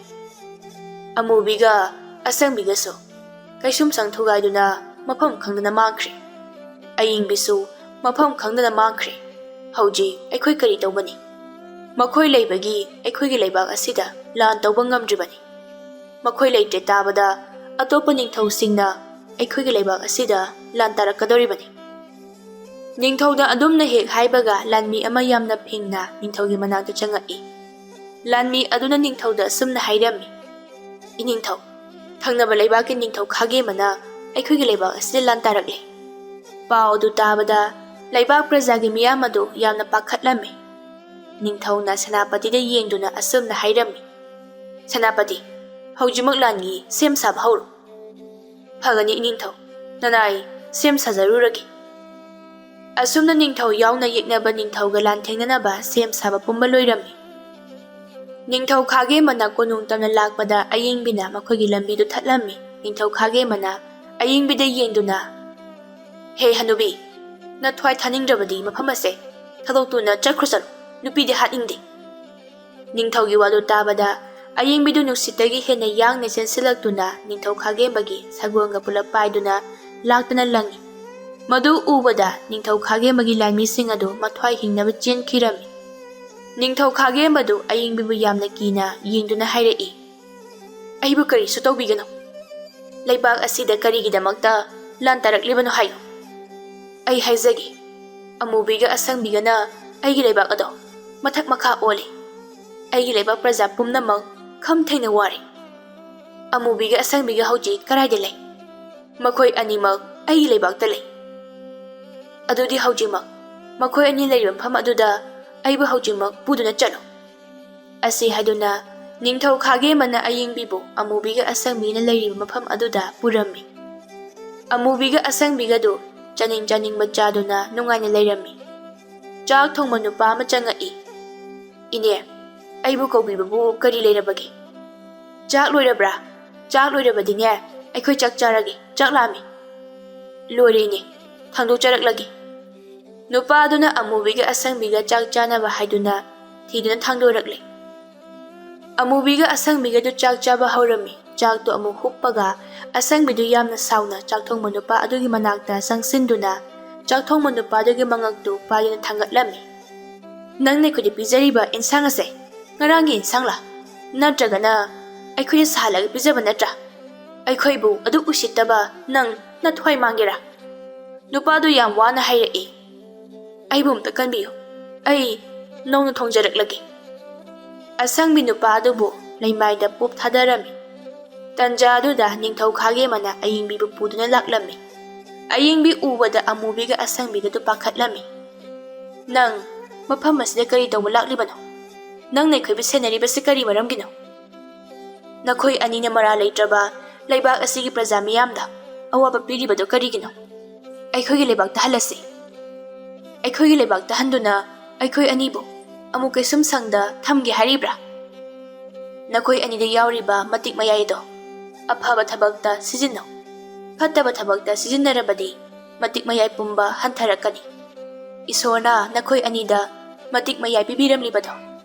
"ꯑꯃꯨꯕꯤꯒ ꯑꯁꯪꯕꯤꯒꯁꯨ ꯀꯩꯁꯨꯝꯁꯪ ꯊꯨꯒꯥꯏꯗꯨꯅ ꯃꯐꯝ ꯈꯪꯗꯅ ꯃꯥꯡꯈ꯭ꯔꯦ꯫ ꯑꯌꯤꯡꯕꯤꯁꯨ ꯃꯐꯝ ꯈꯪꯗꯅ ꯃꯥꯡꯈ꯭ꯔꯦ꯫ ꯍꯧꯖꯤꯛ ꯑꯩꯈꯣꯏ ꯀꯔꯤ ꯇꯧꯒꯅꯤ? ꯃꯈꯣꯏ ꯂꯩꯕꯒꯤ ꯑꯩꯈꯣꯏꯒꯤ ꯂꯩꯕꯥꯛ ꯑꯁꯤꯗ ꯂꯥꯟ ꯇꯧꯕ ꯉꯝꯗ꯭ꯔꯤꯕꯅꯤ꯫ ꯃꯈꯣꯏ ꯂꯩꯇ꯭ꯔꯦ ꯇꯥꯕꯗ ꯑꯇꯣꯞꯄ ꯅꯤꯡꯊꯧꯁꯤꯡꯅ ꯑꯩꯈꯣꯏꯒꯤ ꯂꯩꯕꯥꯛ ꯑꯁꯤꯗ ꯂꯥꯟ ꯇꯥꯔꯛꯀꯗꯧꯔꯤꯕꯅꯤ꯫" ꯅꯤꯡꯊꯧꯗ ꯑꯗꯨꯝꯅ ꯍꯦꯛ ꯍꯥꯏꯕꯒ ꯂꯥꯟꯃꯤ ꯑꯃ ꯌꯥꯝꯅ ꯐꯤꯡꯅ ꯅꯤꯡꯊꯧꯒꯤ ꯃꯅꯥꯛꯇ ꯆꯪꯉꯛꯏ꯫ ꯂꯥꯟꯃꯤ ꯑꯗꯨꯅ ꯅꯤꯡꯊꯧꯗ ꯑꯁꯨꯝꯅ ꯍꯥꯏꯔꯝꯃꯤ, "ꯏꯅꯤꯡꯊꯧ, ꯊꯪꯅꯕ ꯂꯩꯕꯥꯛꯀꯤ ꯅꯤꯡꯊꯧ ꯈꯥꯒꯦꯝꯕꯅ ꯑꯩꯈꯣꯏꯒꯤ ꯂꯩꯕꯥꯛ ꯑꯁꯤꯗ ꯂꯥꯟ ꯇꯥꯔꯛꯂꯦ꯫ ꯄꯥꯎ ꯑꯗꯨ ꯇꯥꯕꯗ ꯂꯩꯕꯥꯛ ꯄ꯭ꯔꯖꯥꯒꯤ ꯃꯤꯌꯥꯝ ꯑꯗꯨ ꯌꯥꯝꯅ ꯄꯥꯈꯠꯂꯝꯃꯤ꯫ ꯅꯤꯡꯊꯧꯅ ꯁꯦꯅꯥꯄꯇꯤꯗ ꯌꯦꯡꯗꯨꯅ ꯑꯁꯨꯝꯅ ꯍꯥꯏꯔꯝꯃꯤ, "ꯁꯦꯅꯥꯄꯇꯤ, ꯍꯧꯖꯤꯛꯃꯛ ꯂꯥꯟꯒꯤ ꯁꯦꯝ ꯁꯥꯕ ꯍꯧꯔꯣ꯫" "ꯐꯒꯅꯤ ꯏꯅꯤꯡꯊꯧ, ꯅꯅꯥꯏ ꯁꯦꯝ ꯁꯥꯖꯔꯨꯔꯒꯦ꯫" ꯑꯁꯨꯝꯅ ꯅꯤꯡꯊꯧ ꯌꯥꯎꯅ ꯌꯦꯛꯅꯕ ꯅꯤꯡꯊꯧꯒ ꯂꯥꯟꯊꯦꯡꯅꯅꯕ ꯁꯦꯝ ꯁꯥꯕ ꯄꯨꯝꯕ ꯂꯣꯏꯔꯝꯃꯤ꯫ ꯅꯤꯡꯊꯧ ꯈꯥꯒꯦꯝꯕꯅ ꯀꯣꯅꯨꯡ ꯇꯝꯅ ꯂꯥꯛꯄꯗ ꯑꯌꯤꯡꯕꯤꯅ ꯃꯈꯣꯏꯒꯤ ꯂꯝꯕꯤꯗꯨ ꯊꯠꯂꯝꯃꯤ꯫ ꯅꯤꯡꯊꯧ ꯈꯥꯒꯦꯝꯕꯅ ꯑꯌꯤꯡꯕꯤꯗ ꯌꯦꯡꯗꯨꯅ, "ꯍꯦ ꯍꯅꯨꯕꯤ, ꯅꯊ꯭ꯋꯥꯏ ꯊꯥꯅꯤꯡꯗ꯭ꯔꯕꯗꯤ ꯃꯐꯝ ꯑꯁꯦ ꯊꯥꯗꯣꯛꯇꯨꯅ ꯆꯠꯈ꯭ꯔꯣ ꯆꯠꯂꯣ, ꯅꯨꯄꯤꯗꯤ ꯍꯥꯠꯅꯤꯡꯗꯦ꯫" ꯅꯤꯡꯊꯧꯒꯤ ꯋꯥꯗꯨ ꯇꯥꯕꯗ ꯑꯌꯤꯡꯕꯤꯗꯨ ꯅꯨꯡꯁꯤꯠꯇꯒꯤ ꯍꯦꯟꯅ ꯌꯥꯡꯅ ꯆꯦꯟꯁꯤꯜꯂꯛꯇꯨꯅ ꯅꯤꯡꯊꯧ ꯈꯥꯒꯦꯝꯕꯒꯤ ꯁꯒꯣꯜꯒ ꯄꯨꯂꯞ ꯄꯥꯏꯗꯨꯅ ꯂꯥꯛꯇꯅ ꯂꯪꯉꯤ꯫ ꯃꯗꯨ ꯎꯕꯗ ꯅꯤꯡꯊꯧ ꯈꯥꯒꯦꯝꯕꯒꯤ ꯂꯥꯟꯃꯤꯁꯤꯡ ꯑꯗꯨ ꯃꯊ꯭ꯋꯥꯏ ꯍꯤꯡꯅꯕ ꯆꯦꯟꯈꯤꯔꯝꯃꯤ꯫ ꯅꯤꯡꯊꯧ ꯈꯥꯒꯦꯝꯕꯗꯨ ꯑꯌꯤꯡꯕꯤꯕꯨ ꯌꯥꯝꯅ ꯀꯤꯅ ꯌꯦꯡꯗꯨꯅ ꯍꯥꯏꯔꯛꯏ, "ꯑꯩꯕꯨ ꯀꯔꯤꯁꯨ ꯇꯧꯕꯤꯒꯅꯨ꯫ ꯂꯩꯕꯥꯛ ꯑꯁꯤꯗ ꯀꯔꯤꯒꯤꯗꯃꯛꯇ ꯂꯥꯟ ꯇꯥꯔꯛꯂꯤꯕꯅꯣ ꯍꯥꯏꯌꯨ꯫ ꯑꯩ ꯍꯥꯏꯖꯒꯦ, ꯑꯃꯨꯕꯤꯒ ꯑꯁꯪꯕꯤꯒꯅ ꯑꯩꯒꯤ ꯂꯩꯕꯥꯛ ꯑꯗꯣ ꯃꯊꯛ ꯃꯈꯥ ꯑꯣꯜꯂꯤ꯫ ꯑꯩꯒꯤ ꯂꯩꯕꯥꯛ ꯄ꯭ꯔꯖꯥ ꯄꯨꯝꯅꯃꯛ ꯈꯝ ꯊꯦꯡꯅ ꯋꯥꯔꯤ꯫ ꯑꯃꯨꯕꯤꯒ ꯑꯁꯪꯕꯤꯒ ꯍꯧꯖꯤꯛ ꯀꯗꯥꯏꯗ ꯂꯩ? ꯃꯈꯣꯏ ꯑꯅꯤꯃꯛ ꯑꯩꯒꯤ ꯂꯩꯕꯥꯛꯇ ꯂꯩ꯫ ꯑꯗꯨꯗꯤ ꯍꯧꯖꯤꯛꯃꯛ ꯃꯈꯣꯏ ꯑꯅꯤ ꯂꯩꯔꯤꯕ ꯃꯐꯝ ꯑꯗꯨꯗ ꯑꯩꯕꯨ ꯍꯧꯖꯤꯛꯃꯛ ꯄꯨꯗꯨꯅ ꯆꯠꯂꯨ꯫" ꯑꯁꯤ ꯍꯥꯏꯗꯨꯅ ꯅꯤꯡꯊꯧ ꯈꯥꯒꯦꯝꯕꯅ ꯑꯌꯤꯡꯕꯤꯕꯨ ꯑꯃꯨꯕꯤꯒ ꯑꯁꯪꯕꯤꯅ ꯂꯩꯔꯤꯕ ꯃꯐꯝ ꯑꯗꯨꯗ ꯄꯨꯔꯝꯃꯤ꯫ ꯑꯃꯨꯕꯤꯒ ꯑꯁꯪꯕꯤꯒꯗꯨ ꯆꯥꯅꯤꯡ ꯆꯥꯅꯤꯡꯕ ꯆꯥꯗꯨꯅ ꯅꯨꯡꯉꯥꯏꯅ ꯂꯩꯔꯝꯃꯤ꯫ ꯆꯥꯛ ꯊꯣꯡꯕ ꯅꯨꯄꯥ ꯑꯃ ꯆꯪꯉꯛꯏ꯫ "ꯏꯅꯦ, ꯑꯩꯕꯨ ꯀꯧꯕꯤꯕꯕꯨ ꯀꯔꯤ ꯂꯩꯔꯕꯒꯦ? ꯆꯥꯛ ꯂꯣꯏꯔꯕ꯭ꯔꯥ? ꯆꯥꯛ ꯂꯣꯏꯔꯕꯗꯤꯅꯦ, ꯑꯩꯈꯣꯏ ꯆꯥꯛ ꯆꯥꯔꯒꯦ, ꯆꯥꯛ ꯂꯥꯝꯃꯤ꯫" "ꯂꯣꯏꯔꯦ ꯏꯅꯦ, ꯊꯥꯡꯗꯣꯛꯆꯔꯛꯂꯒꯦ꯫" ꯅꯨꯄꯥꯗꯨꯅ ꯑꯃꯨꯕꯤꯒ ꯑꯁꯪꯕꯤꯒ ꯆꯥꯛ ꯆꯥꯅꯕ ꯍꯥꯏꯗꯨꯅ ꯊꯤꯗꯨꯅ ꯊꯥꯡꯗꯣꯔꯛꯂꯦ꯫ ꯑꯃꯨꯕꯤꯒ ꯑꯁꯪꯕꯤꯒꯗꯨ ꯆꯥꯛ ꯆꯥꯕ ꯍꯧꯔꯝꯃꯤ꯫ ꯆꯥꯛꯇꯨ ꯑꯃꯨꯛ ꯍꯨꯞꯄꯒ ꯑꯁꯪꯕꯤꯗꯨ ꯌꯥꯝꯅ ꯁꯥꯎꯅ ꯆꯥꯛ ꯊꯣꯡꯕ ꯅꯨꯄꯥ ꯑꯗꯨꯒꯤ ꯃꯅꯥꯛꯇ ꯆꯪꯁꯤꯟꯗꯨꯅ ꯆꯥꯛ ꯊꯣꯡꯕ ꯅꯨꯄꯥꯗꯨꯒꯤ ꯃꯉꯛꯇꯨ ꯄꯥꯏꯗꯨꯅ ꯊꯥꯡꯒꯠꯂꯝꯃꯤ꯫ "ꯅꯪꯅ ꯑꯩꯈꯣꯏꯗ ꯄꯤꯖꯔꯤꯕ ꯏꯟꯁꯥꯡ ꯑꯁꯦ ꯉꯔꯥꯡꯒꯤ ꯏꯟꯁꯥꯡꯂꯥ? ꯅꯠꯇ꯭ꯔꯒꯅ ꯑꯩꯈꯣꯏꯅ ꯁꯥꯍꯜꯂꯒ ꯄꯤꯖꯕ ꯅꯠꯇ꯭ꯔꯥ? ꯑꯩꯈꯣꯏꯕꯨ ꯑꯗꯨ ꯎꯁꯤꯠꯇꯕ ꯅꯪ ꯅꯊ꯭ꯋꯥꯏ ꯃꯥꯡꯒꯦꯔꯥ?" ꯅꯨꯄꯥꯗꯨ ꯌꯥꯝ ꯋꯥꯅ ꯍꯥꯏꯔꯛꯏ꯫ "ꯑꯩꯕꯨ ꯑꯝꯇ ꯀꯟꯕꯤꯌꯨ, ꯑꯩ ꯅꯧꯅ ꯊꯣꯡꯖꯔꯛꯂꯒꯦ꯫" ꯑꯁꯪꯕꯤ ꯅꯨꯄꯥ ꯑꯗꯨꯕꯨ ꯂꯩꯃꯥꯏꯗ ꯄꯨꯞ ꯊꯥꯗꯔꯝꯃꯤ꯫ ꯇꯟꯖꯥ ꯑꯗꯨꯗ ꯅꯤꯡꯊꯧ ꯈꯥꯒꯦꯝꯕꯅ ꯑꯌꯤꯡꯕꯤꯕꯨ ꯄꯨꯗꯨꯅ ꯂꯥꯛꯂꯝꯃꯤ꯫ ꯑꯌꯤꯡꯕꯤ ꯎꯕꯗ ꯑꯃꯨꯕꯤꯒ ꯑꯁꯪꯕꯤꯒꯗꯨ ꯄꯥꯈꯠꯂꯝꯃꯤ꯫ "ꯅꯪ ꯃꯐꯝ ꯑꯁꯤꯗ ꯀꯔꯤ ꯇꯧꯕ ꯂꯥꯛꯂꯤꯕꯅꯣ? ꯅꯪꯅ ꯑꯩꯈꯣꯏꯕꯨ ꯁꯦꯟꯅꯔꯤꯕꯁꯤ ꯀꯔꯤ ꯃꯔꯝꯒꯤꯅꯣ? ꯅꯈꯣꯏ ꯑꯅꯤꯅ ꯃꯔꯥ ꯂꯩꯇ꯭ꯔꯕ ꯂꯩꯕꯥꯛ ꯑꯁꯤꯒꯤ ꯄ꯭ꯔꯖꯥ ꯃꯤꯌꯥꯝꯗ ꯑꯋꯥꯕ ꯄꯤꯔꯤꯕꯗꯨ ꯀꯔꯤꯒꯤꯅꯣ? ꯑꯩꯈꯣꯏꯒꯤ ꯂꯩꯕꯥꯛꯇ ꯍꯜꯂꯁꯤ꯫ ꯑꯩꯈꯣꯏꯒꯤ ꯂꯩꯕꯥꯛꯇ ꯍꯟꯗꯨꯅ ꯑꯩꯈꯣꯏ ꯑꯅꯤꯕꯨ ꯑꯃꯨꯛ ꯀꯩꯁꯨꯝ ꯁꯪꯗ ꯊꯝꯒꯦ ꯍꯥꯏꯔꯤꯕ꯭ꯔꯥ? ꯅꯈꯣꯏ ꯑꯅꯤꯗ ꯌꯥꯎꯔꯤꯕ ꯃꯇꯤꯛ ꯃꯌꯥꯏ ꯑꯗꯣ ꯑꯐꯕ ꯊꯕꯛꯇ ꯁꯤꯖꯤꯟꯅꯧ꯫ ꯐꯠꯇꯕ ꯊꯕꯛꯇ ꯁꯤꯖꯤꯟꯅꯔꯕꯗꯤ ꯃꯇꯤꯛ ꯃꯌꯥꯏ ꯄꯨꯝꯕ ꯍꯟꯊꯔꯛꯀꯅꯤ꯫ ꯏꯁꯣꯔꯅ ꯅꯈꯣꯏ ꯑꯅꯤꯗ ꯃꯇꯤꯛ ꯃꯌꯥꯏ ꯄꯤꯕꯤꯔꯝꯂꯤꯕꯗꯣ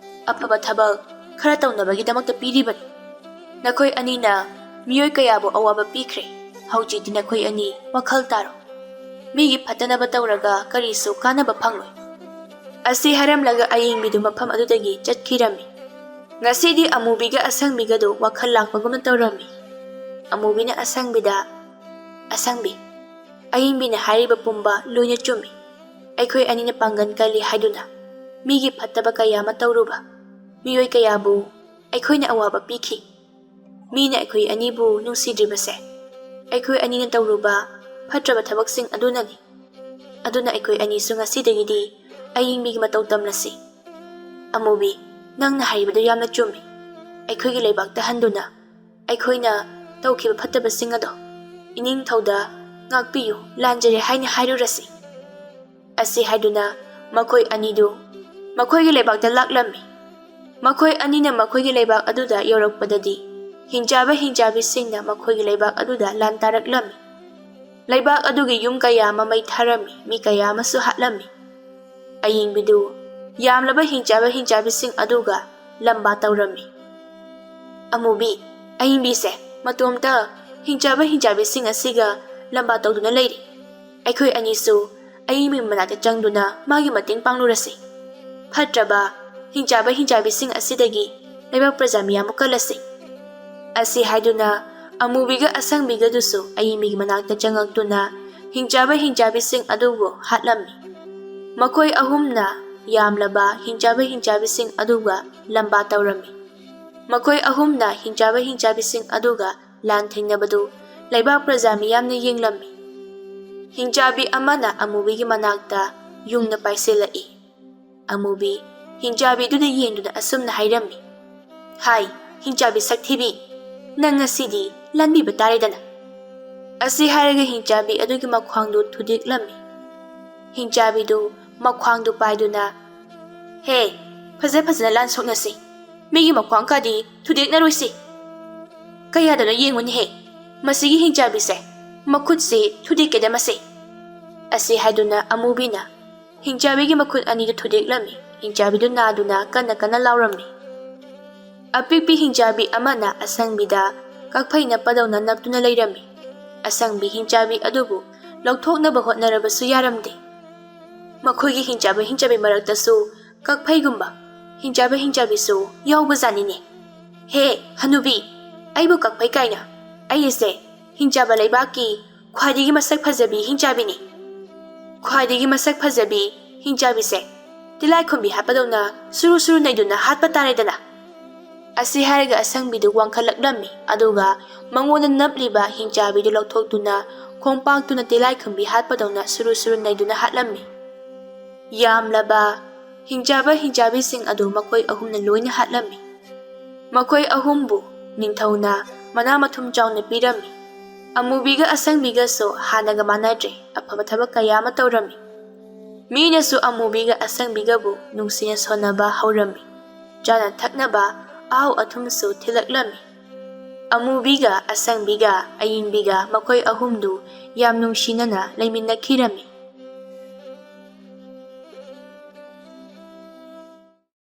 ꯑꯐꯕ ꯊꯕꯛ ꯈꯔ ꯇꯧꯅꯕꯒꯤꯗꯃꯛꯇ ꯄꯤꯔꯤꯕꯅꯤ꯫ ꯅꯈꯣꯏ ꯑꯅꯤꯅ ꯃꯤꯑꯣꯏ ꯀꯌꯥꯕꯨ ꯑꯋꯥꯕ ꯄꯤꯈ꯭ꯔꯦ꯫ ꯍꯧꯖꯤꯛꯇꯤ ꯅꯈꯣꯏ ꯑꯅꯤ ꯋꯥꯈꯜ ꯇꯥꯔꯣ꯫ ꯃꯤꯒꯤ ꯐꯠꯇꯅꯕ ꯇꯧꯔꯒ ꯀꯔꯤꯁꯨ ꯀꯥꯟꯅꯕ ꯐꯪꯂꯣꯏ꯫" ꯑꯁꯤ ꯍꯥꯏꯔꯝꯂꯒ ꯑꯌꯤꯡꯕꯤꯗꯨ ꯃꯐꯝ ꯑꯗꯨꯗꯒꯤ ꯆꯠꯈꯤꯔꯝꯃꯤ꯫ ꯉꯁꯤꯗꯤ ꯑꯃꯨꯕꯤꯒ ꯑꯁꯪꯕꯤꯒꯗꯨ ꯋꯥꯈꯜ ꯂꯥꯛꯄꯒꯨꯝꯅ ꯇꯧꯔꯝꯃꯤ꯫ ꯑꯃꯨꯕꯤꯅ ꯑꯁꯪꯕꯤꯗ, "ꯑꯁꯪꯕꯤ, ꯑꯌꯤꯡꯕꯤꯅ ꯍꯥꯏꯔꯤꯕ ꯄꯨꯝꯕ ꯂꯣꯏꯅ ꯆꯨꯝꯃꯤ꯫ ꯑꯩꯈꯣꯏ ꯑꯅꯤꯅ ꯄꯥꯡꯒꯜ ꯀꯜꯂꯤ ꯍꯥꯏꯗꯨꯅ ꯃꯤꯒꯤ ꯐꯠꯇꯕ ꯀꯌꯥ ꯑꯃ ꯇꯧꯔꯨꯕ, ꯃꯤꯑꯣꯏ ꯀꯌꯥꯕꯨ ꯑꯩꯈꯣꯏꯅ ꯑꯋꯥꯕ ꯄꯤꯈꯤ꯫ ꯃꯤꯅ ꯑꯩꯈꯣꯏ ꯑꯅꯤꯕꯨ ꯅꯨꯡꯁꯤꯗ꯭ꯔꯤꯕꯁꯦ ꯑꯩꯈꯣꯏ ꯑꯅꯤꯅ ꯇꯧꯔꯨꯕ ꯐꯠꯇ꯭ꯔꯕ ꯊꯕꯛꯁꯤꯡ ꯑꯗꯨꯅꯅꯤ꯫ ꯑꯗꯨꯅ ꯑꯩꯈꯣꯏ ꯑꯅꯤꯁꯨ ꯉꯁꯤꯗꯒꯤꯗꯤ ꯑꯌꯤꯡꯕꯤꯒꯤ ꯃꯇꯧ ꯇꯝꯂꯁꯤ꯫ ꯑꯃꯨꯕꯤ, ꯅꯪꯅ ꯍꯥꯏꯔꯤꯕꯗꯨ ꯌꯥꯝꯅ ꯆꯨꯝꯃꯤ꯫ ꯑꯩꯈꯣꯏꯒꯤ ꯂꯩꯕꯥꯛꯇ ꯍꯟꯗꯨꯅ ꯑꯩꯈꯣꯏꯅ ꯇꯧꯈꯤꯕ ꯐꯠꯇꯕꯁꯤꯡ ꯑꯗꯣ ꯏꯅꯤꯡꯊꯧꯗ ꯉꯥꯛꯄꯤꯌꯨ, ꯂꯥꯟꯖꯔꯦ ꯍꯥꯏꯅ ꯍꯥꯏꯔꯨꯔꯁꯤ꯫" ꯑꯁꯤ ꯍꯥꯏꯗꯨꯅ ꯃꯈꯣꯏ ꯑꯅꯤꯗꯨ ꯃꯈꯣꯏꯒꯤ ꯂꯩꯕꯥꯛꯇ ꯂꯥꯛꯂꯝꯃꯤ꯫ ꯃꯈꯣꯏ ꯑꯅꯤꯅ ꯃꯈꯣꯏꯒꯤ ꯂꯩꯕꯥꯛ ꯑꯗꯨꯗ ꯌꯧꯔꯛꯄꯗꯗꯤ ꯍꯤꯡꯆꯥꯕ ꯍꯤꯡꯆꯥꯕꯤꯁꯤꯡꯅ ꯃꯈꯣꯏꯒꯤ ꯂꯩꯕꯥꯛ ꯑꯗꯨꯗ ꯂꯥꯟ ꯇꯥꯔꯛꯂꯝꯃꯤ꯫ ꯂꯩꯕꯥꯛ ꯑꯗꯨꯒꯤ ꯌꯨꯝ ꯀꯌꯥ ꯑꯃ ꯃꯩ ꯊꯥꯔꯝꯃꯤ, ꯃꯤ ꯀꯌꯥ ꯑꯃꯁꯨ ꯍꯥꯠꯂꯝꯃꯤ꯫ ꯑꯌꯤꯡꯕꯤꯗꯨ ꯌꯥꯝꯂꯕ ꯍꯤꯡꯆꯥꯕ ꯍꯤꯡꯆꯥꯕꯤꯁꯤꯡ ꯑꯗꯨꯒ ꯂꯝꯕꯥ ꯇꯧꯔꯝꯃꯤ꯫ "ꯑꯃꯨꯕꯤ, ꯑꯌꯤꯡꯕꯤꯁꯦ ꯃꯇꯣꯝꯇ ꯍꯤꯡꯆꯥꯕ ꯍꯤꯡꯆꯥꯕꯤꯁꯤꯡ ꯑꯁꯤꯒ ꯂꯝꯕꯥ ꯇꯧꯗꯨꯅ ꯂꯩꯔꯤ꯫ ꯑꯩꯈꯣꯏ ꯑꯅꯤꯁꯨ ꯑꯌꯤꯡꯕꯤ ꯃꯅꯥꯛꯇ ꯆꯪꯗꯨꯅ ꯃꯥꯒꯤ ꯃꯇꯦꯡ ꯄꯥꯡꯂꯨꯔꯁꯤ꯫ ꯐꯠꯇ꯭ꯔꯕ ꯍꯤꯡꯆꯥꯕ ꯍꯤꯡꯆꯥꯕꯤꯁꯤꯡ ꯑꯁꯤꯗꯒꯤ ꯂꯩꯕꯥꯛ ꯄ꯭ꯔꯖꯥ ꯃꯤꯌꯥꯝꯕꯨ ꯀꯜꯂꯁꯤ꯫" ꯑꯁꯤ ꯍꯥꯏꯗꯨꯅ ꯑꯃꯨꯕꯤꯒ ꯑꯁꯪꯕꯤꯒꯗꯨꯁꯨ ꯑꯌꯤꯡꯕꯤꯒꯤ ꯃꯅꯥꯛꯇ ꯆꯪꯉꯛꯇꯨꯅ ꯍꯤꯡꯆꯥꯕ ꯍꯤꯡꯆꯥꯕꯤꯁꯤꯡ ꯑꯗꯨꯕꯨ ꯍꯥꯠꯂꯝꯃꯤ꯫ ꯃꯈꯣꯏ ꯑꯍꯨꯝꯅ ꯌꯥꯝꯂꯕ ꯍꯤꯡꯆꯥꯕ ꯍꯤꯡꯆꯥꯕꯤꯁꯤꯡ ꯑꯗꯨꯒ ꯂꯝꯕꯥ ꯇꯧꯔꯝꯃꯤ꯫ ꯃꯈꯣꯏ ꯑꯍꯨꯝꯅ ꯍꯤꯡꯆꯥꯕ ꯍꯤꯡꯆꯥꯕꯤꯁꯤꯡ ꯑꯗꯨꯒ ꯂꯥꯟ ꯊꯦꯡꯅꯕꯗꯨ ꯂꯩꯕꯥꯛ ꯄ꯭ꯔꯖꯥ ꯃꯤꯌꯥꯝꯅ ꯌꯦꯡꯂꯝꯃꯤ꯫ ꯍꯤꯡꯆꯥꯕꯤ ꯑꯃꯅ ꯑꯃꯨꯕꯤꯒꯤ ꯃꯅꯥꯛꯇ ꯌꯨꯡꯅ ꯄꯥꯏꯁꯤꯜꯂꯛꯏ꯫ ꯑꯃꯨꯕꯤ ꯍꯤꯡꯆꯥꯕꯤꯗꯨꯗ ꯌꯦꯡꯗꯨꯅ ꯑꯁꯨꯝꯅ ꯍꯥꯏꯔꯝꯃꯤ, "ꯍꯥꯏ, ꯍꯤꯡꯆꯥꯕꯤ ꯁꯛꯊꯤꯕꯤ, ꯅꯪ ꯉꯁꯤꯗꯤ ꯂꯥꯟꯕꯤꯕ ꯇꯥꯔꯦꯗꯅ"꯫ ꯑꯁꯤ ꯍꯥꯏꯔꯒ ꯍꯤꯡꯆꯥꯕꯤ ꯑꯗꯨꯒꯤ ꯃꯈ꯭ꯋꯥꯡꯗꯨ ꯊꯨꯗꯦꯛꯂꯝꯃꯤ꯫ ꯍꯤꯡꯆꯥꯕꯤꯗꯨ ꯃꯈ꯭ꯋꯥꯡꯗꯨ ꯄꯥꯏꯗꯨꯅ, "ꯍꯦ, ꯐꯖ ꯐꯖꯅ ꯂꯥꯟ ꯁꯣꯛꯅꯁꯤ, ꯃꯤꯒꯤ ꯃꯈ꯭ꯋꯥꯡ ꯀꯥꯗꯤ ꯊꯨꯗꯦꯛꯅꯔꯣꯏꯁꯤ꯫ ꯀꯌꯥꯗꯅꯣ ꯌꯦꯡꯉꯨꯅꯦꯍꯦ, ꯃꯁꯤꯒꯤ ꯍꯤꯡꯆꯥꯕꯤꯁꯦ, ꯃꯈꯨꯠꯁꯤ ꯊꯨꯗꯦꯛꯀꯦꯗ ꯃꯁꯤ"꯫ ꯑꯁꯤ ꯍꯥꯏꯗꯨꯅ ꯑꯃꯨꯕꯤꯅ ꯍꯤꯡꯆꯥꯕꯤꯒꯤ ꯃꯈꯨꯠ ꯑꯅꯤꯗꯨ ꯊꯨꯗꯦꯛꯂꯝꯃꯤ꯫ ꯍꯤꯡꯆꯥꯕꯤꯗꯨ ꯅꯥꯗꯨꯅ ꯀꯟꯅ ꯀꯟꯅ ꯂꯥꯎꯔꯝꯃꯤ꯫ ꯑꯄꯤꯛꯄꯤ ꯍꯤꯡꯆꯥꯕꯤ ꯑꯃꯅ ꯑꯁꯪꯕꯤꯗ ꯀꯛꯐꯩ ꯅꯞꯄꯗꯧꯅ ꯅꯞꯇꯨꯅ ꯂꯩꯔꯝꯃꯤ꯫ ꯑꯁꯪꯕꯤ ꯍꯤꯡꯆꯥꯕꯤ ꯑꯗꯨꯕꯨ ꯂꯧꯊꯣꯛꯅꯕ ꯍꯣꯠꯅꯔꯕꯁꯨ ꯌꯥꯔꯝꯗꯦ꯫ ꯃꯈꯣꯏꯒꯤ ꯍꯤꯡꯆꯥꯕ ꯍꯤꯡꯆꯥꯕꯤ ꯃꯔꯛꯇꯁꯨ ꯀꯛꯐꯩꯒꯨꯝꯕ ꯍꯤꯡꯆꯥꯕ ꯍꯤꯡꯆꯥꯕꯤꯁꯨ ꯌꯥꯎꯕꯖꯥꯠꯅꯤꯅꯦ꯫ "ꯍꯦ, ꯍꯅꯨꯕꯤ, ꯑꯩꯕꯨ ꯀꯛꯐꯩ ꯀꯥꯏꯅ? ꯑꯩꯁꯦ ꯍꯤꯡꯆꯥꯕ ꯂꯩꯕꯥꯛꯀꯤ ꯈ꯭ꯋꯥꯏꯗꯒꯤ ꯃꯁꯛ ꯐꯖꯕꯤ ꯍꯤꯡꯆꯥꯕꯤꯅꯤ꯫ ꯈ꯭ꯋꯥꯏꯗꯒꯤ ꯃꯁꯛ ꯐꯖꯕꯤ ꯍꯤꯡꯆꯥꯕꯤꯁꯦ ꯇꯤꯂꯥꯏꯈꯨꯝꯕꯤ ꯍꯥꯠꯄꯗꯧꯅ ꯁꯨꯔꯨ ꯁꯨꯔꯨ ꯅꯩꯗꯨꯅ ꯍꯥꯠꯄ ꯇꯥꯔꯦꯗꯅ"꯫ ꯑꯁꯤ ꯍꯥꯏꯔꯒ ꯑꯁꯪꯕꯤꯗꯨ ꯋꯥꯡꯈꯠꯂꯛꯂꯝꯃꯤ, ꯑꯗꯨꯒ ꯃꯉꯣꯟꯗ ꯅꯞꯂꯤꯕ ꯍꯤꯡꯆꯥꯕꯤꯗꯨ ꯂꯧꯊꯣꯛꯇꯨꯅ ꯈꯣꯡꯄꯥꯛꯇꯨꯅ ꯇꯤꯂꯥꯏꯈꯨꯝꯕꯤ ꯍꯥꯠꯄꯗꯧꯅ ꯁꯨꯔꯨ ꯁꯨꯔꯨ ꯅꯩꯗꯨꯅ ꯍꯥꯠꯂꯝꯃꯤ꯫ ꯌꯥꯝꯂꯕ ꯍꯤꯡꯆꯥꯕ ꯍꯤꯡꯆꯥꯕꯤꯁꯤꯡ ꯑꯗꯨ ꯃꯈꯣꯏ ꯑꯍꯨꯝꯅ ꯂꯣꯏꯅ ꯍꯥꯠꯂꯝꯃꯤ꯫ ꯃꯈꯣꯏ ꯑꯍꯨꯝꯕꯨ ꯅꯤꯡꯊꯧꯅ ꯃꯅꯥ ꯃꯊꯨꯝ ꯆꯥꯎꯅ ꯄꯤꯔꯝꯃꯤ꯫ ꯑꯃꯨꯕꯤꯒ ꯑꯁꯪꯕꯤꯒꯁꯨ ꯍꯥꯟꯅꯒ ꯃꯥꯟꯅꯗ꯭ꯔꯦ, ꯑꯐꯕ ꯊꯕꯛ ꯀꯌꯥ ꯑꯃ ꯇꯧꯔꯝꯃꯤ꯫ ꯃꯤꯅꯁꯨ ꯑꯃꯨꯕꯤꯒ ꯑꯁꯪꯕꯤꯒꯕꯨ ꯅꯨꯡꯁꯤꯅ ꯁꯣꯟꯅꯕ ꯍꯧꯔꯝꯃꯤ꯫ ꯆꯥꯅ ꯊꯛꯅꯕ ꯑꯍꯥꯎ ꯑꯊꯨꯝꯁꯨ ꯊꯤꯜꯂꯛꯂꯝꯃꯤ꯫ ꯑꯃꯨꯕꯤꯒ ꯑꯁꯪꯕꯤꯒ ꯑꯌꯤꯡꯕꯤꯒ ꯃꯈꯣꯏ ꯑꯍꯨꯝꯗꯨ ꯌꯥꯝ ꯅꯨꯡꯁꯤꯅꯅ ꯂꯩꯃꯤꯟꯅꯈꯤꯔꯝꯃꯤ꯫